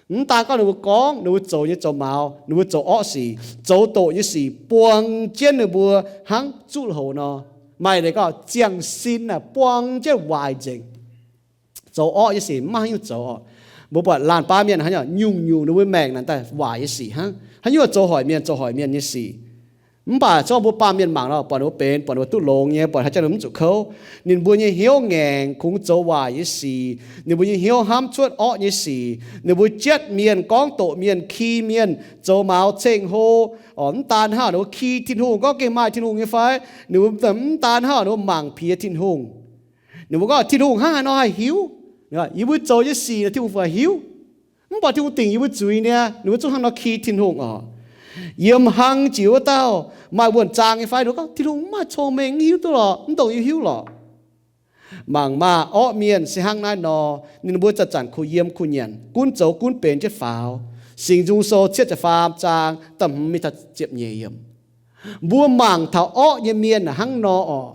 Mv daan gorngv ninh mbuo gorngv, ninh mbuo zoux nyei zoux maux, ninh mbuo zoux orqv sic, zoux doqc nyei sic buang jienv ninh mbuo hnangv zuqv houc nor. Maaih leiz gorngv ziangh sin aah, buang jienv waaic nzengc. Zoux orqv nyei sic mv maaih haaix nyungc zoux oc. Mbuo buatc laanh baav mienh haaix nyungc, nyungc-nyungc ninh mbuo maengc naaic daaih waaic nyei sic hnangv. Haaix nyungc zoux hoic mienh, zoux hoic mienh nyei sic. Mv baac zorqv mbuo baamh mienh mangc nor, buatc ninh mbuo benx, buatc ninh mbuo duqv longx nyei, buatc haaix jangx ninh mbuo mv zuqc kouv. Ninh mbuo nyei hnyouv ngaengc kungx zoux waaic nyei sic. Ninh mbuo nyei hnyouv hnamv cuotv orqv nyei sic. Ninh mbuo jatv mienh, gorngv doqc mienh, ki mienh, zoux maux ceng-hlo. Mv daan hnangv, ninh mbuo ki Tin-Hungh, gorngv gengh maaih Tin-Hungh nyei fai? Ninh mbuo mv daan hnangv, ninh mbuo mangc piex Tin-Hungh. Ninh mbuo gorngv Tin-Hungh hnangv haaix nor haih hiuv? Yie mbuo zoux nyei sic Tin-Hungh fai hiuv? Mv baac Tin-Hungh dingc yie mbuo zuiz niaa, ninh mbuo zungv hnangv nor ki Tin-Hungh oc. Yiem hlang jiex wuov dauh maaih wuonh zaang nyei fai? Ninh mbuo gorngv Tin-Hungh mv maaih cong-mengh, mv hiuv duqv lorqc, mv dongc yie hiuv lorqc. Mangc maah! Orqv mienh se hnangv naaiv nor, ninh mbuo zanc-zanc kuh yiem kuh nyanc, gunv zoux gunv benx jienv faaux. Singx Nzung Sou cietv ziepc faam zaang da'hmz mingh taux ziepc nyeic yiemc. Mbuo mangc taux orqv nyei mienh hnangv nor oc.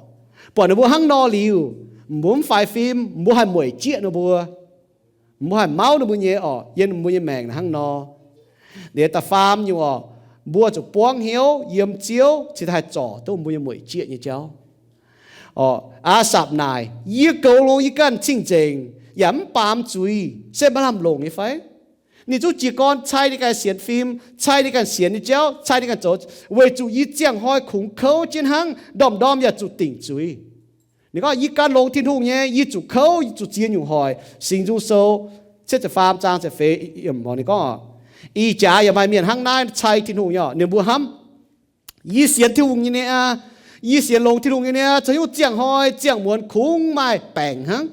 Buatc ninh mbuo hnangv nor liuz, mbuo mv faix fim, mbuo haih mueic jieqv ninh mbuo. Mbuo haih mauv ninh mbuo nyei oc, yiem mbuo nyei maengc hnangv nor. Liuz da'faam nyungc oc, mbuo zuqc buangv hnyouv yiem Ziouv cingx daaih haih zorc duqv mbuo nyei mueic jieqv nyei jauv. Oc, Aa^sapc naaic, yie goux longx yie ganh cing-nzengc, yaac mv baamz zuiz, se maaih lamh longc nyei fai? Ninh zungv jiez gorn cai ninh ganh sienx fim, cai ninh ganh sienx nyei jauv, cai ninh ganh zoux, weic zuqc yie ziangh hnoi kungx kouv jienv hnangv, ndorm-ndorm yaac zuqc dingc zuiz. Ninh gorngv yie gan longx Tin-Hungh nyei, yie zuqc kouv, yie zuqc ziex nyungc hoic. Singx Nzung Sou cietv ziepc faam zaang ziepc feix yiemc ninh gorngv, ih jaax yaac maaih mienh hnangv naaiv cai Tin-Hungh nyei oc. Ninh mbuo hnamv, yie sienx Tin-Hungh nyei niaa, yie sienx longx Tin-Hungh nyei niaa, caux hnyouv ziangh hnoi ziangh muonz kungx maaih baengc hnangv.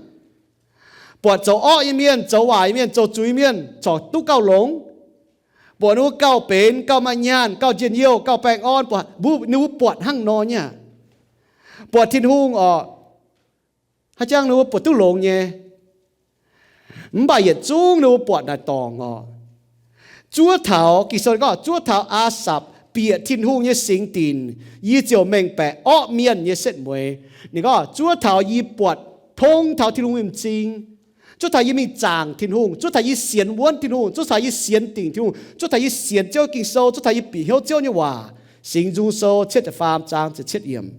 Buatc zoux orqv nyei mienh, zoux waaic nyei mienh, zoux zuiz mienh corc duqv gauh longx. Buatc ninh mbuo gauh benx, gauh maaih nyaanh, gauh njien-youh, gauh baengh orn, buatc ninh mbuo buatc hnangv nor nyei aqv. Buatc Tin-Hungh oc, haaix jangx ninh mbuo buatc duqv longx nyei. Mv baac yietc zungv ninh mbuo buatc naaic dorngc oc. Zuov taux, Ging-Sou gorngv zuov taux Aa^sapc bieqc Tin-Hungh nyei singx dinc, yie ziouc mengh baeqc orqv mienh nyei setv mueiz. Ninh gorngv zuov taux yie buatc tong taux Tin-Hungh nyei m'zing, zuov taux yie mingh zaangc Tin-Hungh, zuov taux yie sienx wuonv Tin-Hungh, zuov taux yie sienx dingc Tin-Hungh, zuov taux yie sienx Ziouv Ging-Sou, zuov taux yie bieqc hnyouv Ziouv nyei waac. Singx Nzung Sou cietv ziepc faam zaang ziepc cietv yiemc.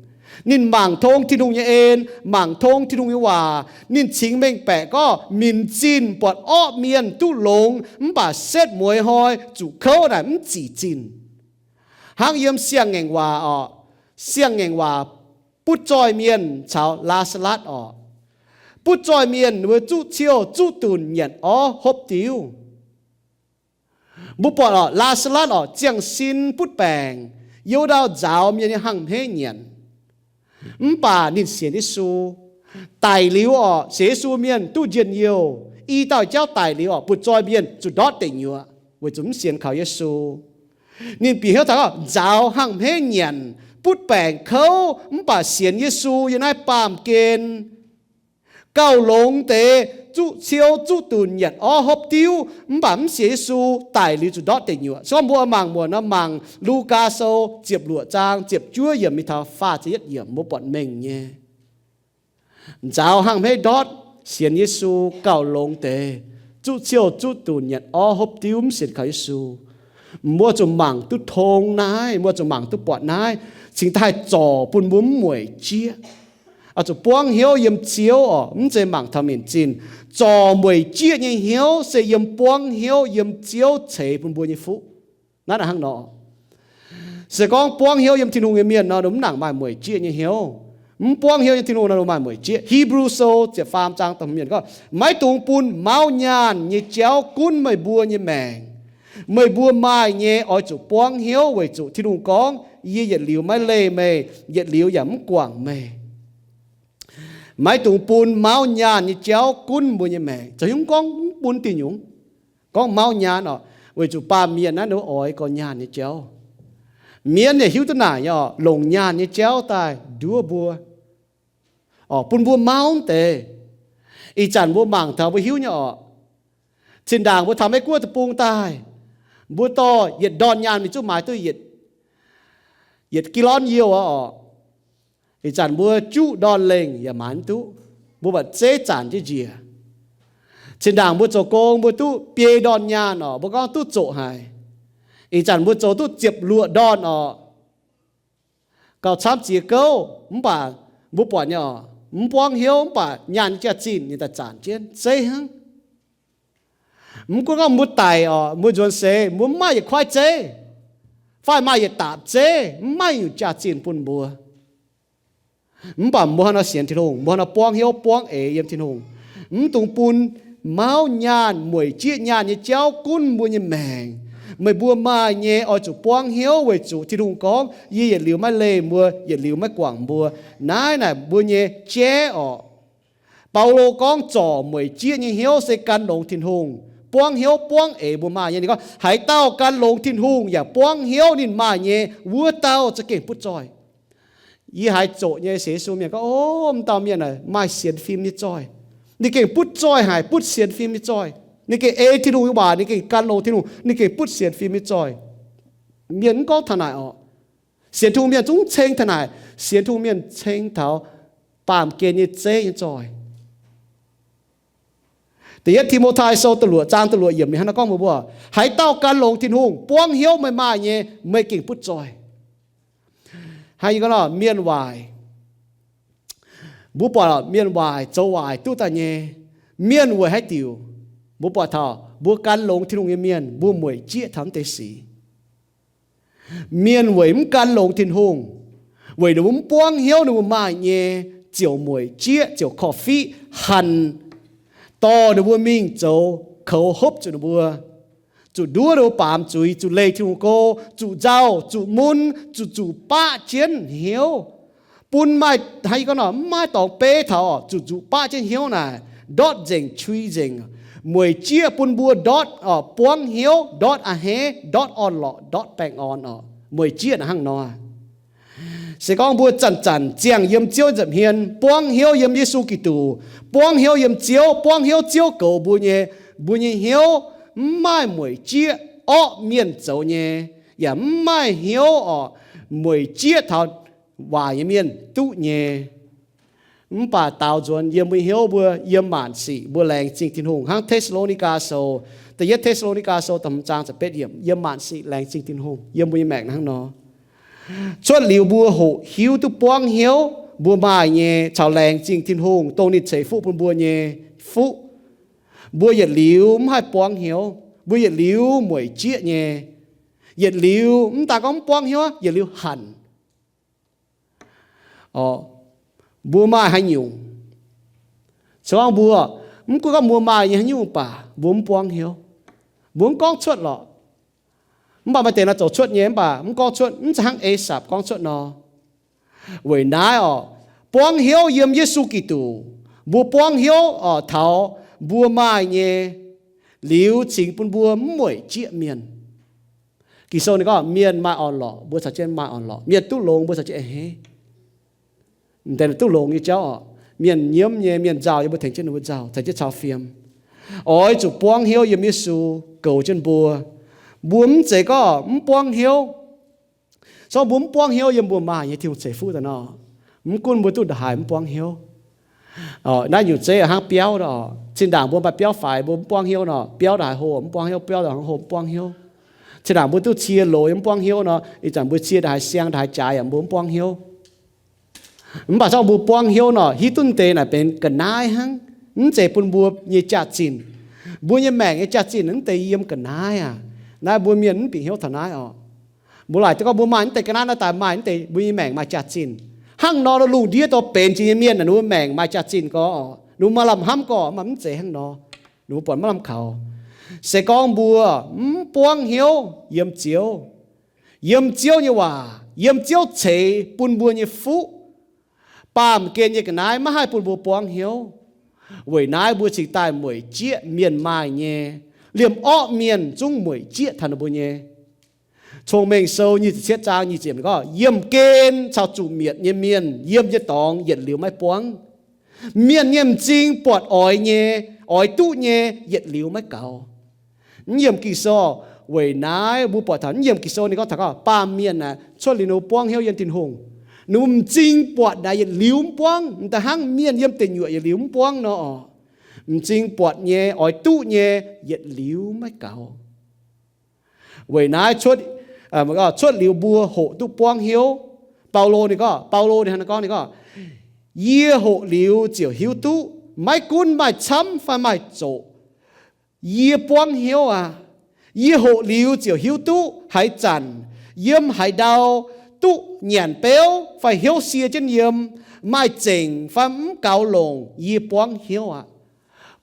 Ninh mangc tong Tin-Hungh nyei en, mangc tong Tin-Hungh nyei waac. Ninh cingx mengh baeqc gorngv minc zinh buatc orqv mienh duqv longx, mv baac setv mueiz hnoi zuqc kouv naaic mv zic zinh. Hnangv yiem Siang-Ngaengc Waac oc, Siang-Ngaengc Waac butv zoih mienh caux Laa^saa^latv oc. Butv zoih mienh ninh mbuo zuqv ciouh zuqv dunc nyanc orv hopv diuv. Mbuo buatc oc, Laa^saa^latv oc, ziangh sin butv baengc, youv ndau nzaaux mienh nyei hnangv hmeiv nyanc. Mv baac ninh sienx Yesu. Daic liuz oc, sienx Yesu mienh duqv njien-youh. I dauh jauv daic liuz oc, butv zoih mienh zuqc ndortv deic nyuoqc weic zuqc mv sienx kaux Yesu. Ninh bieqc hnyouv taux gorngv nzaaux hnangv hmeiv nyanc, butv baengc kouv, mv baac sienx Yesu yiem naaiv baamh gen gauh longx deix, zuqv ciouv zuqv dunc nyanc orv hopv diuv, mv baac mv sienx Yesu, daic liuz zuqc ndortv deic nyuoqc. Se gorngv mbuo mangc muonc nor, mangc Lugaa Sou ziepc luoqc zaang ziepc juov yiemc mingh taux faah ziepc yietv yiemc, mbuo buatc mengh nyei. Nzaaux hnangv hmeiv ndortv, sienx Yesu gauh longx deix, zuqv ciouv zuqv dunc nyanc orv hopv diuv mv sienx kaux Yesu. Mbuo zuqc mangc duqv tong naaiv, mbuo zuqc mangc duqv buatc naaiv, cingx daaih haih zorc bun mbuo mv mueic jieqv. Oix zuqc buangv hnyouv yiem Ziouv oc, mv zeiz mangc taux minc zinh. Zorc mueic jieqv nyei hnyouv se yiem buangv hnyouv yiem Ziouv ceix bun mbuo nyei fuqv. Naaiv hnangv nor, se gorngv buangv hnyouv yiem Tin-Hungh nyei mienh nor, ninh mv nangc maaih mueic jieqv nyei hnyouv. Mv buangv hnyouv yiem Tin-Hungh nor, ninh maaih mueic jieqv. Hipv^lu Sou ziepc faam zaang da'hmz yiemc gorngv, maiv dungx bun mauv nyaanh nyei jauv gunv meih mbuo nyei maengc. Meih mbuo maaih nyei oix zuqc buangv hnyouv weic zuqc Tin-Hungh gorngv, yie yietc liuz maiv leih meih, yietc liuz yaac mv guangc meih. Maiv dungx bun mauv nyaanh nyei jauv gunv mbuo nyei maengc. Zoux haaix nyungc gorngv mv bun diuh nyungc? Gorngv mauv nyaanh oc, weic zuqc baamh mienh naaiv ninh mbuo oix gauh nyaanh nyei jauv. Mienv yaac hiuv duqv naaic nyei oc, longc nyaanh nyei jauv daaih nduov mbuo, oc, bun mbuo mauv deix. Ih zanc mbuo mangc taux mbuo hiuv nyei oc. Zinh ndaangc mbuo taux Meiv Guoqv deic-bung daaih, mbuo dorh yietc ndorn nyaanh mingh zuqv maaiz duqv yietc, yietc gallon youh aqv oc. Ih zanc mbuo juqv ndorn lengh yaac maaiz mv duqv. Mbuo buatc zeiv zanc jienv njiec. Zinh ndaangc mbuo zoux gong mbuo duqv biei ndorn nyaanh orqc, mbuo gorngv duqv zoqc haic. Ih zanc mbuo zoux duqv ziepc luoqc ndorn orqc, gauh camv ziex gouv, mv baac mbuo buatc nyei orqc, mv buangv hnyouv mv baac nyaanh nyei jaax-zinh ninh daaih zanc jienv zeiv hnangv. Mv gunv gorngv mbuo daic orqc, mbuo nzuonx seix mbuo mv maaih yietc kuaaiv zeiv, fai maaih yietc daapc zeiv, mv maaih nyungc jaax-zinh bun mbuo. Mv baac mbuo hnangv nor sienx Tin-Hungh, mbuo hnangv nor buangv hnyouv buangv eix yiem Tin-Hungh, mv dungx bun mauv nyaanh mueic jieqv nyaanh nyei jauv gunv mbuo nyei maengc. Meih mbuo maaih nyei oix zuqc buangv hnyouv weic zuqc Tin-Hungh gorngv, yie yietc liuz maiv leih mbuo, yietc liuz maiv guangc mbuo. Naaiv naaic mbuo nyei jaiv orqc. Baulo gorngv zorc mueic jieqv nyei hnyouv se gan longx Tin-Hungh. Buangv hnyouv buangv eix mbuo maaih nyei. Ninh gorngv haaix dauh gan longx Tin-Hungh yaac buangv hnyouv ninh maaih nyei, wuov dauh za'gengh butv zoih. Yie haiz zoqc nyei sienx Yesu mienh gorngv, o, m'dauh mienh maaih sienx fim nyei zoih. Ninh gengh butv zoih haic, butv sienx fim nyei zoih. Ninh gengh ei Tin-Hungh nyei waac, ninh gengh gan longx Tin-Hungh, ninh gengh butv sienx fim nyei zoih. Mienh mv gorngv taux naaic orqc. Sienx Tin-Hungh mienh zungv ceng taux naaic. Sienx Tin-Hungh mienh ceng taux baamh gen nyei zeiv nyei zoih. Da'yietv Ti^mo^tai Sou da'luoqc zaang da'luoqc yiemc ninh hnangv naaiv gorngv mbuox mbuo, haaix dauh gan longx Tin-Hungh, buangv hnyouv meih maaih nyei, meih gengh butv zoih. Hnangv yie gorngv nor, mienh waaic, mbuo buatc mienh waaic zoux waaic duqv daaih nyei, mienh weic haaix diuc? Mbuo buatc taux mbuo gan longx Tin-Hungh nyei mienh, mbuo mueic jieqv taux mv deix sic. Mienh weic mv gan longx Tin-Hungh, weic ninh mbuo mv buangv hnyouv ninh mbuo maaih nyei, ziouc mueic jieqv, ziouc korv-fiqv hanc, dorh ninh mbuo mingh zoux koux hopv zuqc ninh mbuo, zuqc nduov ninh mbuo baamz zuiz, zuqc leih Tin-Hungh go, zuqc nzauh, zuqc mun, zuqc zuqc baqv jienv hnyouv. Bun maaih, hnangv yie gorngv nor, mv maaih dorngx beiv taux zuqc zuqc baqv jienv hnyouv naaic, ndortv nzengc, qui nzengc. Mueic jieqv bun mbuo ndortv buangv hnyouv, ndortv a'hneiv, ndortv orn-lorqc, ndortv baengh orn orqc. Mueic jieqv naaic hnangv nor. Se gorngv mbuo zanc-zanc ziangh yiem Ziouv nza'hmien, buangv hnyouv yiem Yesu Giduc, buangv hnyouv yiem Ziouv, buangv hnyouv Ziouv goux mbuo nyei, mbuo nyei hnyouv mv maaih mueic jieqv orqv mienh zoux nyei, yaac mv maaih hnyouv orqc mueic jieqv taux waaic nyei mienh duqv nyei. Mv baac daaux nzuonx yiem mbuo nyei hnyouv mbuo yiem maanc sic mbuo laengz zingh Tin-Hungh hnangv Te^saa^lo^ni^gaa Sou, da'yietv Te^saa^lo^ni^gaa Sou da'hmz zaang ziepc betv yiemc, yiem maanc sic laengz zingh Tin-Hungh yiem mbuo nyei maengc hnangv nor. Cuotv liuz mbuo hoqc hiuv duqv buangv hnyouv, mbuo maaih nyei caux laengz zingh Tin-Hungh dongh ninh ceix fuqv bun mbuo nyei fuqv, mbuo yietc liuz mv haih buangv hnyouv, mbuo yietc liuz mueic jieqv nyei, yietc liuz mv daaih gorngv mv buangv hnyouv, yietc liuz hanc. Mbuo maaih haaix nyungc, se gorngv mbuo, mv gunv gorngv mbuo maaih nyei haaix nyungc baac mbuo mv buangv hnyouv, mbuo mv gorngv cuotv lorqc. Mv baac maaih deix nor zoux cuotv nyei, mv baac mv gorngv cuotv, mv zeiz hnangv Esaapc gorngv cuotv nor. Weic naaiv orqc, buangv hnyouv yiem Yesu Giduc, mbuo buangv hnyouv orqc taux mbuo maaih nyei liuz cingx bun mbuo mv mueic jieqv mienh. Ging-Sou ninh gorngv mienh maaih orn-lorqc, mbuo caux jienv maaih orn-lorqc, mienh duqv longx, mbuo caux jienv a'hneiv. M'deix duqv longx nyei jauv orqc, mienh nyiemv nyei, mienh nzauh nyei, mbuo tengx jienv ninh mbuo nzauh, caux jienv cau fiem. Oix zuqc buangv hnyouv yiem Yesu goux jienv mbuo. Mbuo mv zeiz gorngv mv buangv hnyouv. Se gorngv mbuo mv buangv hnyouv yiem mbuo maaih nyei Tin-Hungh ceix fuqv daaih nor, mv gunv mbuo duqv ndongc haaix mv buangv hnyouv. Naaiv nyungc zeiv hnangv biauv nor, zinh ndaangc mbuo maaih biauv faix mbuo mv buangv hnyouv nor, biauv ndongc haaix hlo mv buangv hnyouv, biauv ndongc haaix hlo mv buangv hnyouv. Zinh ndaangc mbuo duqv cie loz yaac mv buangv hnyouv nor, ih zanc mbuo cie ndongc haaix siang ndongc haaix jaaix yaac mbuo mv buangv hnyouv. Mv baac se gorngv mbuo buangv hnyouv nor, hiuv duqv deix naaic benx ga'naaiv hnangv, mv zeiz bun mbuo nyei jaax-zinh. Mbuo nyei maengc nyei jaax-zinh mv deix yiem ga'naaiv aqv. Naaiv mbuo mienh mv bieqc hnyouv taux naaiv orqc. Mbuo laaic duqv gorngv mbuo maaih mv deix ga'naaiv naaiv daaih maaih mv deix mbuo nyei maengc maaih jaax-zinh. Hnangv nor lungh ndiev dongh benx jiex nyei mienh naaic ninh mbuo maengc maaih jaax-zinh gorx, ninh mbuo maaih lamh hnamv gorx, mv baac mv zeiz hnangv nor. Ninh mbuo buatc maiv lamh kaux. Se gorngv mbuo mv buangv hnyouv yiem Ziouv, yiem Ziouv nyei waac, yiem Ziouv ceix bun mbuo nyei fuqv, baamh gen nyei ga'naaiv maiv haih bun mbuo buangv hnyouv. Weic naaiv mbuo cingx daaih mueic jieqv mienh maaih nyei. Liemh orqv mienh zungv mueic jieqv taux ninh mbuo nyei. Cong-Mengh Sou nyic ziepc cietv zaang nyic ziepc gorngv, yiemh gen caux zuqc mietc nyei mienh yiem nyei dorngx yietc liuz maiv buangv. Mienh nyei m'zing buatc oix nyei, oix duqv nyei yietc liuz maiv gaux. Mv yiemc Ging-Sou, weic naaiv mbuo buatc taux mv yiemc Ging-Sou ninh gorngv taux gorngv baamh mienh aeqv, cuotv liuz ninh mbuo buangv hnyouv yiem Tin-Hungh, ninh mbuo m'zing buatc naaic yietc liuz mv buangv, m'daaih hnangv mienh yiem deic nyuoqc yietc liuz mv buangv nor orqc. M'zing buatc nyei, oix duqv nyei, yietc liuz maiv gaux. Weic naaiv cuotv, cuotv liuz mbuo hoqc duqv buangv hnyouv. Baulo ninh gorngv, Baulo ninh gorngv, ninh gorngv, Yie hoqc liuz ziouc hiuv duqv, maiv gunv maaih camv fai maaih zoqc, yie buangv hnyouv aqv. Yie hoqc liuz ziouc hiuv duqv haaix zanc, yiem haaix ndau, duqv nyanc beuv fai hnyouv sie jienv yiem, maaih zengc fai mv gaux longc, yie buangv hnyouv aqv.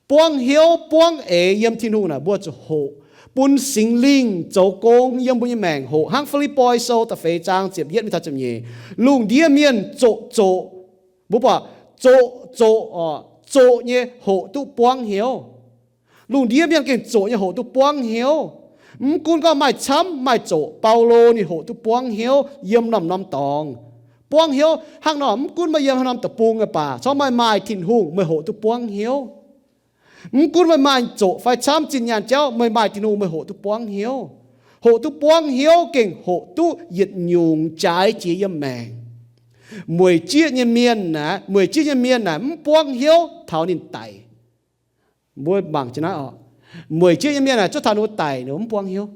Buangv hnyouv, buangv eix yiem Tin-Hungh naaic mbuo zuqc hoqc, bun Singx Lingh zoux gong yiem mbuo nyei maengc hoqc. Hnangv Fi^lipv^poi Sou da'feix zaang ziepc yietv mingh taux ziepc nyeic, lungh ndiev mienh zoqc zoqc, mbuo buatc zoqc zoqc, zoqc nyei hoqc duqv buangv hnyouv. Lungh ndiev mienh gengh zoqc nyei hoqc duqv buangv hnyouv. Mv gunv gorngv maaih camv maaih zoqc, Baulo ninh hoqc duqv buangv hnyouv yiem norm-norm dorngx. Buangv hnyouv hnangv nor, mv gunv meih yiem haaix norm deic-bung baac, corc meih maaih Tin-Hungh meih hoqc duqv buangv hnyouv. Mv gunv meih maaih zoqc fai camv, zinh nyaanh jauv, meih maaih Tin-Hungh meih hoqc duqv buangv hnyouv. Hoqc duqv buangv hnyouv gengh hoqc duqv yietc nyungc jaaix jiex yiem maengc. Mueic jieqv nyei mienh aeqv, mueic jieqv nyei mienh aeqv, mv buangv hnyouv taux ninh daic. Mbuo mangc jienv naaiv oc. Mueic jieqv nyei mienh aeqv, zuov taux ninh mbuo daic ninh mbuo mv buangv hnyouv.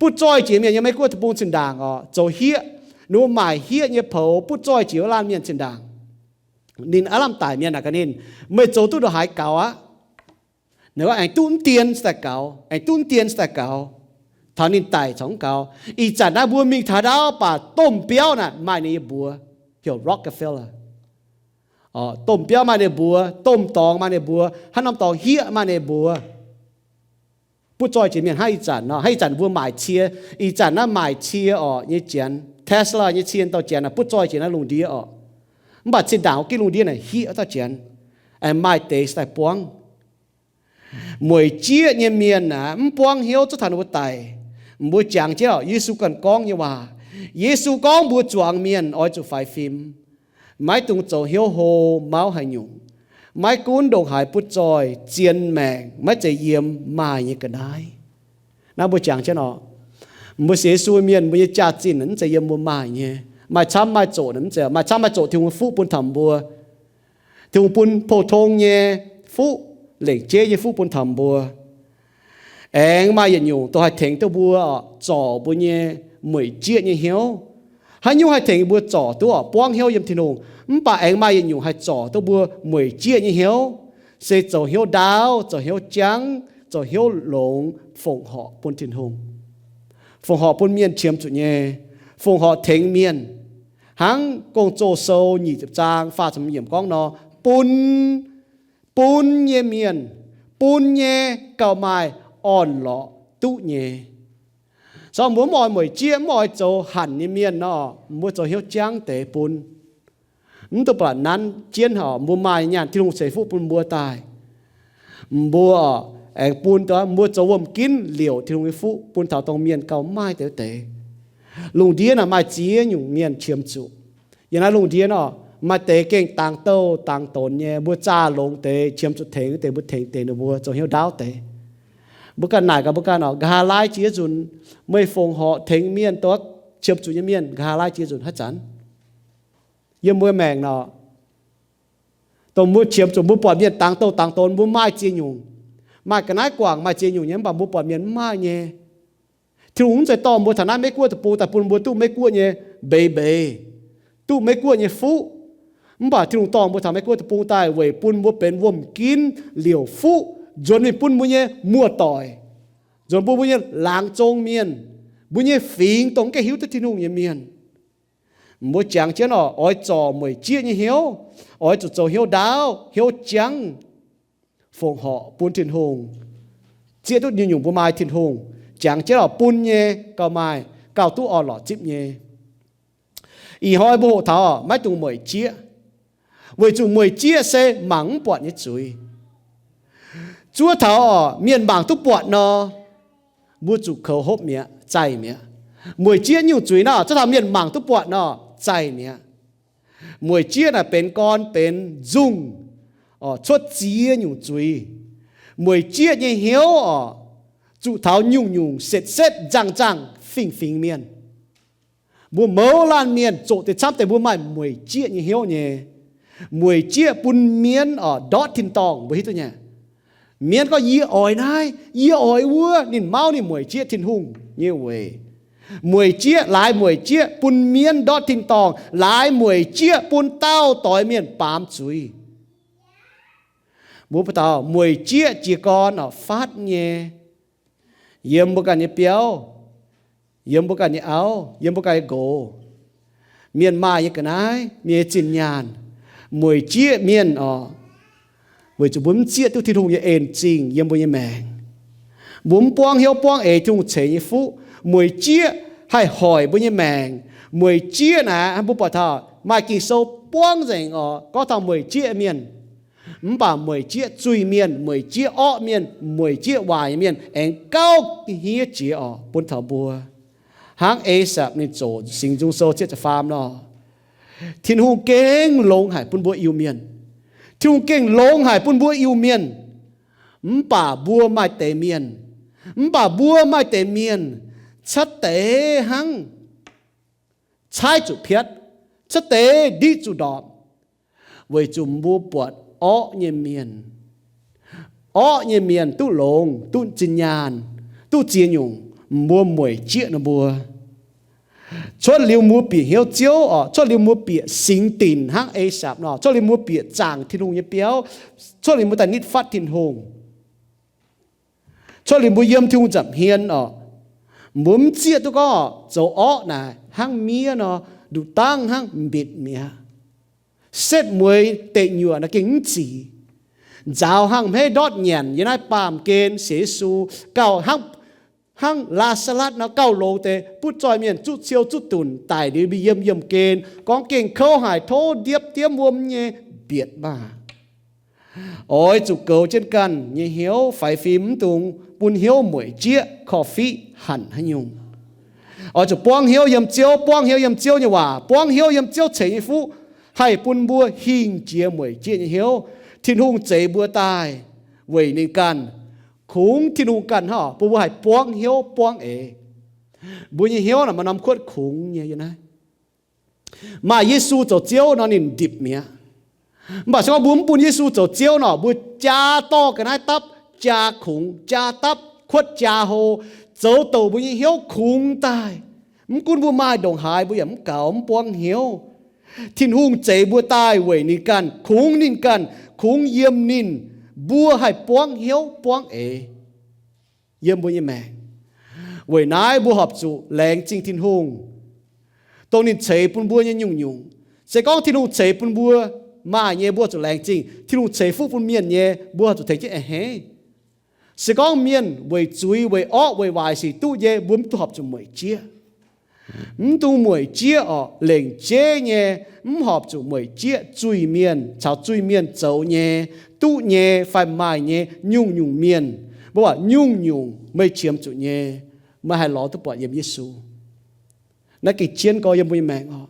Butv zoih jiex mienh yiem Meiv Guoqv deic-bung zinh ndaangc oc, zoux hieqv, ninh mbuo maaic hieqv nyei poux butv zoih jiex wuov laanh mienh zinh ndaangc. Ninh aav lamh daic, mienh naaic gaax ninh, meih zoux duqv ndongc haaix gaux aqv? Ninh gorngv, aengx duqv mv dien daaih gaux, aengx duqv mv dien daaih gaux. Taux ninh daic corc mv gaux. Ih zanc naaiv mbuo mingh taux ndaauv baac domh biauv naaic maaih ninh nyei mbuox, heuc Rockefeller. Domh biauv maaih ninh mbuox, domh dorngx maaih ninh mbuox, haaix norm dorngx hieqv maaih ninh mbuox. Butv zoih jiex mienh hnangv ih zanc nor. Hnangv ih zanc mbuo maaic cie, ih zanc naaiv maaic cie orqc nyei janx, Tesla nyei cie dauh janx naaic butv zoih jiex naaiv lungh ndiev orqc. Mv baac zinh ndaangc wuov gitv lungh ndiev naaic hieqv dauh janx, aengx maaih deix daaih buangv. Mueic jieqv nyei mienh aeqv, mv buangv hnyouv zuov taux ninh mbuo daic. Mbuo jangx jienv Yesu ganh gorngv nyei waac. Yesu gorngv mbuo zuangx mienh oix zuqc faix fim, maiv dungx zoux hnyouv hlo mauv haaix nyungc. Maiv gunv ndongc haaix butv zoih, zien maengc, maiv zeiz yiem maaih nyei ga'naaiv. Naaiv mbuo jangx jienv oc. Mbuo sienx Yesu mienh, mbuo nyei jaax-zinh mv zeiz yiem mbuo maaih nyei. Maaih camv maaih zoqc mv zeiz, maaih camv maaih zoqc Tin-Hungh nyei fuqv bun taux mbuo. Tin-Hungh bun pou-tong nyei fuqv, lengc jeiv nyei fuqv bun taux mbuo. Aengx maaih yietc nyungc dongh haih tengx duqv mbuo zorc mbuo nyei mueic jieqv nyei hnyouv. Haaix nyungc haih tengx mbuo zorc duqv orqc? Buangv hnyouv yiem Tin-Hungh. Mv baac aengx maaih yietc nyungc haih zorc duqv mbuo mueic jieqv nyei hnyouv, se zoux hnyouv ndaauv, zoux hnyouv jangv, zoux hnyouv longx, fongc horc bun Tin-Hungh, fongc horc bun mienh qiemx zuqc nyei, fongc horc tengx mienh. Hnangv Gong-Zoh Sou nyic ziepc zaang faah ziepc yiemc gorngv nor, bun, bun nyei mienh, bun nyei gauh maaih orn-lorqc duqv nyei. Corc mbuo mv oix mueic jieqv, mv oix zoux hanc nyei mienh nor, mbuo zoux hnyouv jangv deix bun. Mv duqv ba'laqc nanv jienv oc, mbuo maaih nyaanh Tin-Hungh ceix fuqv bun mbuo daaih, mbuo aengx bun, mbuo zoux wuom-ginv liouc Tin-Hungh nyei fuqv bun taux dongh mienh gauh maaih deix deix. Lungh ndiev naaic maaih ziex nyungc mienh qiemx zuqc. Yiem naaiv lungh ndiev nor, maaih deix gengh dangx douh dangx donx nyei, mbuo zaah longx deix qiemx zuqc tengx deix, mbuo tengx deix ninh mbuo zoux hnyouv ndaauv deix. Mbuo ganh naaic gaax mbuo ganh oc, nqa'haav laai jiex nzunc, meih fongc horc tengx mienh, dongh qiemx zuqc nyei mienh, nqa'haav laai jiex nzunc haaix zanc? Yiem mbuo maengc nor, dongh mbuo qiemx zuqc mbuo buatc mienh dangx douh dangx donx, mbuo maaih ziex nyungc, maaih ga'naaiv guangc, maaih ziex nyungc nyei, mv baac mbuo buatc mienh mv maaih nyei. Tin-Hungh mv zeiz dorh mbuo taux naaiv Meiv Guoqv deic-bung daaih bun mbuo duqv Meiv Guoqv nyei mbeix mbeix, duqv Meiv Guoqv nyei fuqv. Mv baac Tin-Hungh dorh mbuo taux Meiv Guoqv deic-bung daaih weic bun mbuo benx wuom-ginv liouc fuqv nzuonx mingh bun mbuo nyei muoz-doic, nzuonx bun mbuo nyei laangz zong mienh, mbuo nyei fingx, dongh mv gaengh hiuv duqv Tin-Hungh nyei mienh. Mbuo jangx jienv oc, oix zorc mueic jieqv nyei hnyouv, oix zuqc zoux hnyouv ndaauv, hnyouv jangv, fongc horc bun Tin-Hungh, zieqv duqv nyungc-nyungc mbuo maaih Tin-Hungh. Jangx jienv oc, bun nyei gauh maaih, gauh duqv orn-lorqc zipv nyei. Ih hnoi mbuo hoqc taux maiv dungx mueic jieqv, weic zuqc mueic jieqv se mangc mv buatc nyei zuiz. Zuov taux oc mienh mangc duqv buatc nor, mbuo zuqc koux hopv mi'aqv, zaih mi'aqv. Mueic jieqv nyungc zuiz nor, zuov taux mienh mangc duqv buatc nor, zaih mi'aqv. Mueic jieqv naaic benx gorn benx nzungh, cuotv ziex nyungc zuiz. Mueic jieqv nyei hnyouv oc, zuqc taux nyungc-nyungc setv-setv nzangh-nzangh fingx-fingx mienh. Mbuo mouz laanh mienh zoqc deix camv deix mbuo maaih mueic jieqv nyei hnyouv nyei. Mueic jieqv bun mienh oc ndortv tin-dorngh, mbuo hiuv duqv nyei. Mienh gorngv, yie oix naaiv, yie oix wuov, ninh mauv ninh mueic jieqv Tin-Hungh nyei weic. Mueic jieqv, laaix mueic jieqv bun mienh ndortv tin-dorngh, laaix mueic jieqv bun dauh doix mienh baamz zuiz. Mbuo buatc taux mueic jieqv jiez gorn oc, faatv nyei, yiem mbuo ganh nyei biauv, yiem mbuo ganh nyei auv, yiem mbuo ganh nyei nqox. Mienh maaih nyei ga'naaiv, mienh nyei zinh nyaanh, mueic jieqv mienh oc, weic zuqc mbuo mv zieqv duqv Tin-Hungh nyei en zingh yiem mbuo nyei maengc. Mbuo mv buangv hnyouv buangv eix Tin-Hungh ceix nyei fuqv, mueic jieqv haih hoic mbuo nyei maengc. Mueic jieqv naaic, mbuo buatc taux maaih Ging-Sou buangv nzengc oc, gorngv taux mueic jieqv mienh. Mv baac mueic jieqv zuiz-mienh, mueic jieqv orqv mienh, mueic jieqv waaic mienh aengx gauh hniev jiex oc bun taux mbuo. Hnangv Asaph ninh zoqc Singx Nzung Sou ziepc faam nor, Tin-Hungh gengh longx haic bun mbuo Iu-Mienh. Tin-Hungh gengh longx haic bun mbuo Iu-Mienh. Mv baac mbuo maaih deix mienh, mv baac mbuo maaih deix mienh cuotv deix hnangv caaiv zuqc piatv, cuotv deix ndiqv zuqc ndorpc, weic zuqc mbuo buatc orqv nyei mienh. Orqv nyei mienh duqv longx, duqv zinh nyaanh, duqv ziex nyungc, mbuo mueic jieqv ninh mbuo. Cuotv liuz mbuo bieqc hnyouv Ziouv oc, cuotv liuz mbuo bieqc singx dinc hnangv Asaph nor, cuotv liuz mbuo bieqc zaangc Tin-Hungh nyei biauv, cuotv liuz mbuo daaih nitv fatv Tin-Hungh, cuotv liuz mbuo yiem Tin-Hungh nza'hmien oc, mbuo mv zieqv duqv gorngv zoux orqv naaic hnangv miev nor, nduqc dangv hnangv mbitc mi'aqv. Setv mueiz deic nyuoqc naaic gengh mv zic. Nzaaux hnangv hmeiv ndortv nyanc yiem naaiv baamh gen sienx Yesu, gauh hnangv, hnangv Laa^saa^latv nor gauh longx deix, butv zoih mienh zuqv ciou zuqv dunc daic liuz mbi yiem yiemh gen, gorngv gengh kouv haic, tov ndiepv diemv wuom nyei, mbietc maah! Oix zuqc goux jienv ganh nyei hnyouv faix fim, mv dungx bun hnyouv mueic jieqv korv-fiqv hanc haaix nyungc. Oix zuqc buangv hnyouv yiem Ziouv, buangv hnyouv yiem Ziouv nyei waac, buangv hnyouv yiem Ziouv ceix nyei fuqv, haih bun mbuo hingh jiex mueic jieqv nyei hnyouv. Tin-Hungh zeix mbuo daaih weic ninh ganh, kungx Tin-Hungh ganh hnangv bun mbuo haih buangv hnyouv buangv eix. Mbuo nyei hnyouv naaic maaih norm kuotv kungx nyei yiem naaiv. Maaih Yesu zoux Ziouv nor ninh ndipc mi'aqv. Mv baac se gorngv mbuo mv bun Yesu zoux Ziouv nor, mbuo jaa dorh ga'naaiv dapv, jaa kungx, jaa dapv, kuotv jaa hlo, zoux douc mbuo nyei hnyouv kungx daaih. Mv gunv mbuo maaih ndongc haaix, mbuo yaac mv gaux, mv buangv hnyouv. Tin-Hungh zeix mbuo daaih weic ninh ganh, kungx ninh ganh, kungx yiem ninh, mbuo haih buangv hnyouv buangv eix yiem mbuo nyei maengc. Weic naaiv mbuo horpc zuqc laengz zingh Tin-Hungh, dongh ninh ceix bun mbuo nyei nyungc-nyungc. Se gorngv Tin-Hungh ceix bun mbuo maaih nyei, mbuo zuqc laengz zingh. Tin-Hungh ceix fuqv bun mienh nyei, mbuo horpc zuqc tengx jienv a'hneiv. Se gorngv mienh weic zuiz, weic orqv, weic waaic sic duqv nyei, mbuo mv duqv horpc zuqc mueic jieqv. Mv dungx mueic jieqv orqc, lengc jeiv nyei, mv horpc zuqc mueic jieqv zuiz-mienh caux zuiz-mienh zoux nyei, duqv nyei fai maaih nyei nyungc-nyungc mienh. Mbuo waac nyungc-nyungc meih qiemx zuqc nyei, meih haih lorz duqv buatc yiem Yesu. Naaiv gengh jienv gorx yiem mbuo nyei maengc oc.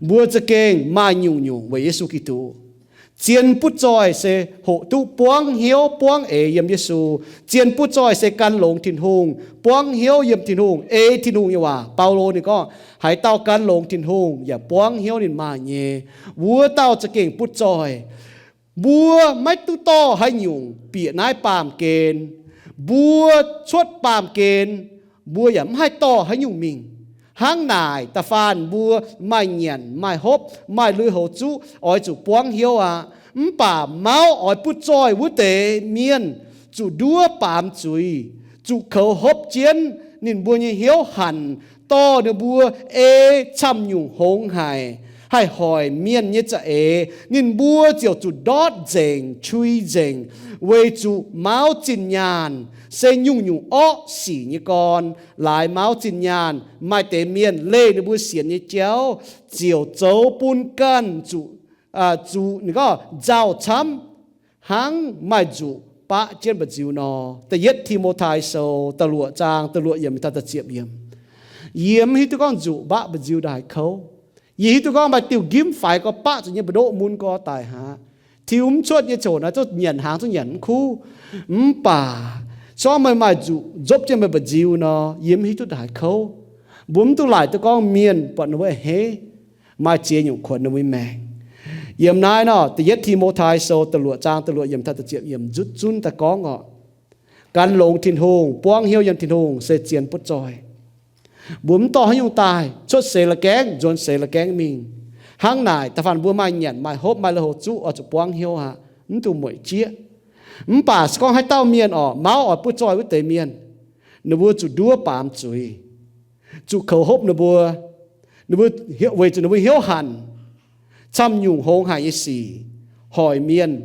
Mbuo za'gengh maaih nyungc-nyungc weic Yesu Giduc. Zien butv zoih se hoqc duqv buangv hnyouv buangv eix yiem Yesu. Zien butv zoih se gan longx Tin-Hungh, buangv hnyouv yiem Tin-Hungh, ei Tin-Hungh nyei waac. Baulo ninh gorngv, haaix dauh gan longx Tin-Hungh yaac buangv hnyouv ninh maaih nyei, wuov dauh za'gengh butv zoih. Mbuo maiv duqv dorh haaix nyungc bieqc naaiv baamh gen. Mbuo cuotv baamh gen, mbuo yaac mv haih dorh haaix nyungc mingh. Hnangv naaic, da'faanh mbuo maaih nyanc, maaih hopv, maaih lui-houx zuqv, oix zuqc buangv hnyouv aqv. Mv baac mauv oix butv zoih wuov deix mienh zuqc nduov baamz zuiz, zuqc koux hopv jienv ninh mbuo nyei hnyouv hanc, dorh ninh mbuo ei camv nyungc hngongx haic, haih hoic mienh nyei za'eix, ninh mbuo ziouc zuqc ndortv nzengc, qui nzengc, weic zuqc mauv zinh nyaanh se nyungc-nyungc orqv sic nyei gorn. Laaix mauv zinh nyaanh, maaih deix mienh leih ninh mbuo sienx nyei jauv ziouc zoux bun ganh zuqc, zuqc ninh gorngv nzauh camv, hnangv maaih nzuqc baqv jienv mba'nziu nor. Da'yietv Ti^mo^tai Sou da'luoqc zaang da'luoqc yiemc taux da'ziepc yiemc. Yie mv hiuv duqv gorngv nzuqc mbaqv mba'nziu ndaaih kouv. Yie hiuv duqv gorngv maaih diuh nqimv faix gorx baqv zuqc nyei, mbu'ndoqv mun gorx daic haic. Tiux mv cuotv nyei ziouc naaiv zungv nyanc hnaangx zungv nyanc mv kuv. Mv baac se gorngv meih maaih nzuqc nzopv jienv meih mba'nziu nor, yie mv hiuv duqv ndaaih kouv. Mbuo mv dungx laaic duqv gorngv mienh buatc ninh mbuo a'hneiv, maaih ziex nyungc kuonx ninh mbuo nyei maengc. Yiem naaiv nor, da'yietv Ti^mo^tai Sou da'luoqc zaang da'luoqc yiemc taux da'ziepc yiemc nzutv zunv daaih gorngv orqc, gan longx Tin-Hungh, buangv hnyouv yiem Tin-Hungh se zien butv zoih. Mbuo mv dorh haaix nyungc daaih, cuotv seix la'gaengv, nzuonx seix la'gaengv mingh. Hnangv naaic, da'faanh mbuo maaih nyanc, maaih hopv, maaih lui-houx zuqv, oix zuqc buangv hnyouv aqv, mv dungx mueic jieqv. Mv baac se gorngv haaix dauh mienh orqc, mauv oix butv zoih wuov deix mienh, ninh mbuo zuqc nduov baamz zuiz, zuqc koux hopv ninh mbuo, ninh mbuo, weic zuqc ninh mbuo hnyouv hanc, camv nyungc hngongx haic nyei sic, hoic mienh.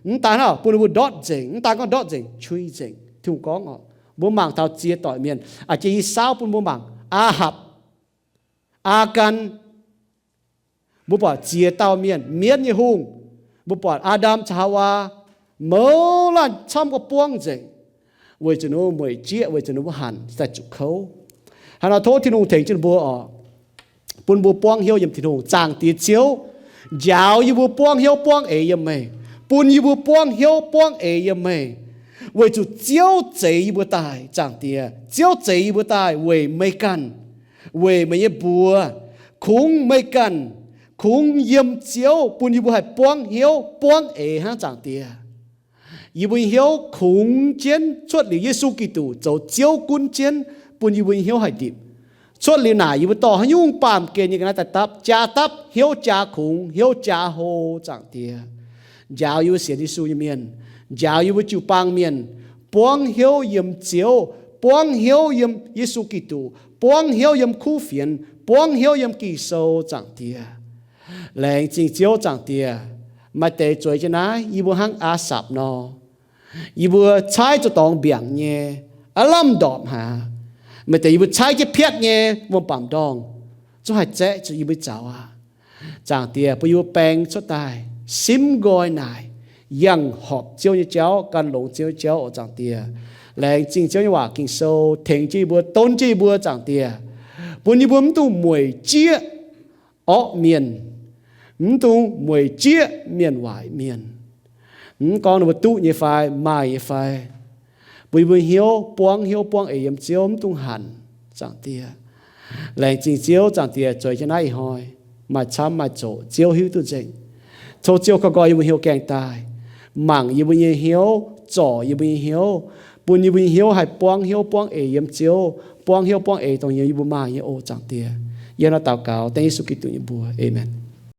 Mv daan hnangv bun ninh mbuo ndortv nzengc, mv daan gorngv ndortv nzengc, qui nzengc. Tin-Hungh gorngv orqc, mbuo mangc taux ziex doic mienh, a'jang yie saauv bun mbuo mangc, Aa^hapc, Aa^gan, mbuo buatc ziex dauh mienh, mienv nyei hungh, mbuo buatc Aa^ndam caux Haawaa, mouz laanh camv gorngv buangv nzengc, weic zuqc ninh mbuo mueic jieqv, weic zuqc ninh mbuo hanc daaih zuqc kouv. Hnangv nor tov Tin-Hungh tengx jienv mbuo orqc, bun mbuo buangv hnyouv yiem Tin-Hungh. Zaangc Diex Ziouv, njaaux yie mbuo buangv hnyouv buangv eix yiem meih, bun yie mbuo buangv hnyouv buangv eix yiem meih, weic zuqc Ziouv zeix yie mbuo daaih. Zaangc Diex, Ziouv zeix yie mbuo daaih weic meih ganh, weic meih nyei mbuox, kungx meih ganh, kungx yiem Ziouv bun yie mbuo haih buangv hnyouv buangv eix hnangv. Zaangc Diex, yie mbuo nyei hnyouv kungx jienv cuotv liuz Yesu Giduc zoux Ziouv gunv jienv, bun yie mbuo nyei hnyouv haih ndipc. Cuotv liuz naaic yie mbuo dorh haaix nyungc baamh gen nyei ga'naaiv daaih dapv, jaa dapv, hnyouv jaa kungx, hnyouv jaa hlo. Zaangc Diex, njaaux yie mbuo sienx Yesu nyei mienh, njaaux yie mbuo jiu-baang mienh buangv hnyouv yiem Ziouv, buangv hnyouv yiem Yesu Giduc, buangv hnyouv yiem kuv fienx, buangv hnyouv yiem Ging-Sou. Zaangc Diex, laengz zingh Ziouv. Zaangc Diex, maaih deix zueiz jienv naaiv, yie mbuo hnangv Aa^sapc nor, yie mbuo caaiv zuqc dorngx mbiaangc nyei, aav lamh ndorpc haic. Maaih deix yie mbuo caaiv jienv piatv nyei wuom-baamc ndorngh, zungv haih zaeqv zuqc yie mbuo zaux aqv. Zaangc Diex, bun yie mbuo baeng cuotv daaih simv nqoi naaic, yangh horpc Ziouv nyei jauv, gan longx Ziouv nyei jauv oc. Zaangc Diex, laengz zingh Ziouv nyei waac Ging-Sou tengx jienv yie mbuo, don jienv yie mbuo. Zaangc Diex, bun yie mbuo mv dungx mueic jieqv orqv mienh, mv dungx mueic jieqv mienh waaic mienh, mv gorngv ninh mbuo duqv nyei fai maaih nyei fai, bun yie mbuo hnyouv buangv hnyouv buangv eix yiem Ziouv, mv dungx hanc. Zaangc Diex, laengz zingh Ziouv. Zaangc Diex, zueiz jienv naaiv ih hnoi maaih camv maaih zoqc, Ziouv hiuv duqv nzengc. Tov Ziouv koi nqoi yie mbuo hnyouv gaengh daaih, mangc yie mbuo nyei hnyouv, zorc yie mbuo nyei hnyouv, bun yie mbuo nyei hnyouv haih buangv hnyouv buangv eix yiem Ziouv, buangv hnyouv buangv eix dongh yie mbuo maaih nyei oc. Zaangc Diex, yie hnangv naaiv daux gaux dengv Yesu Giduc nyei mbuox, aamen.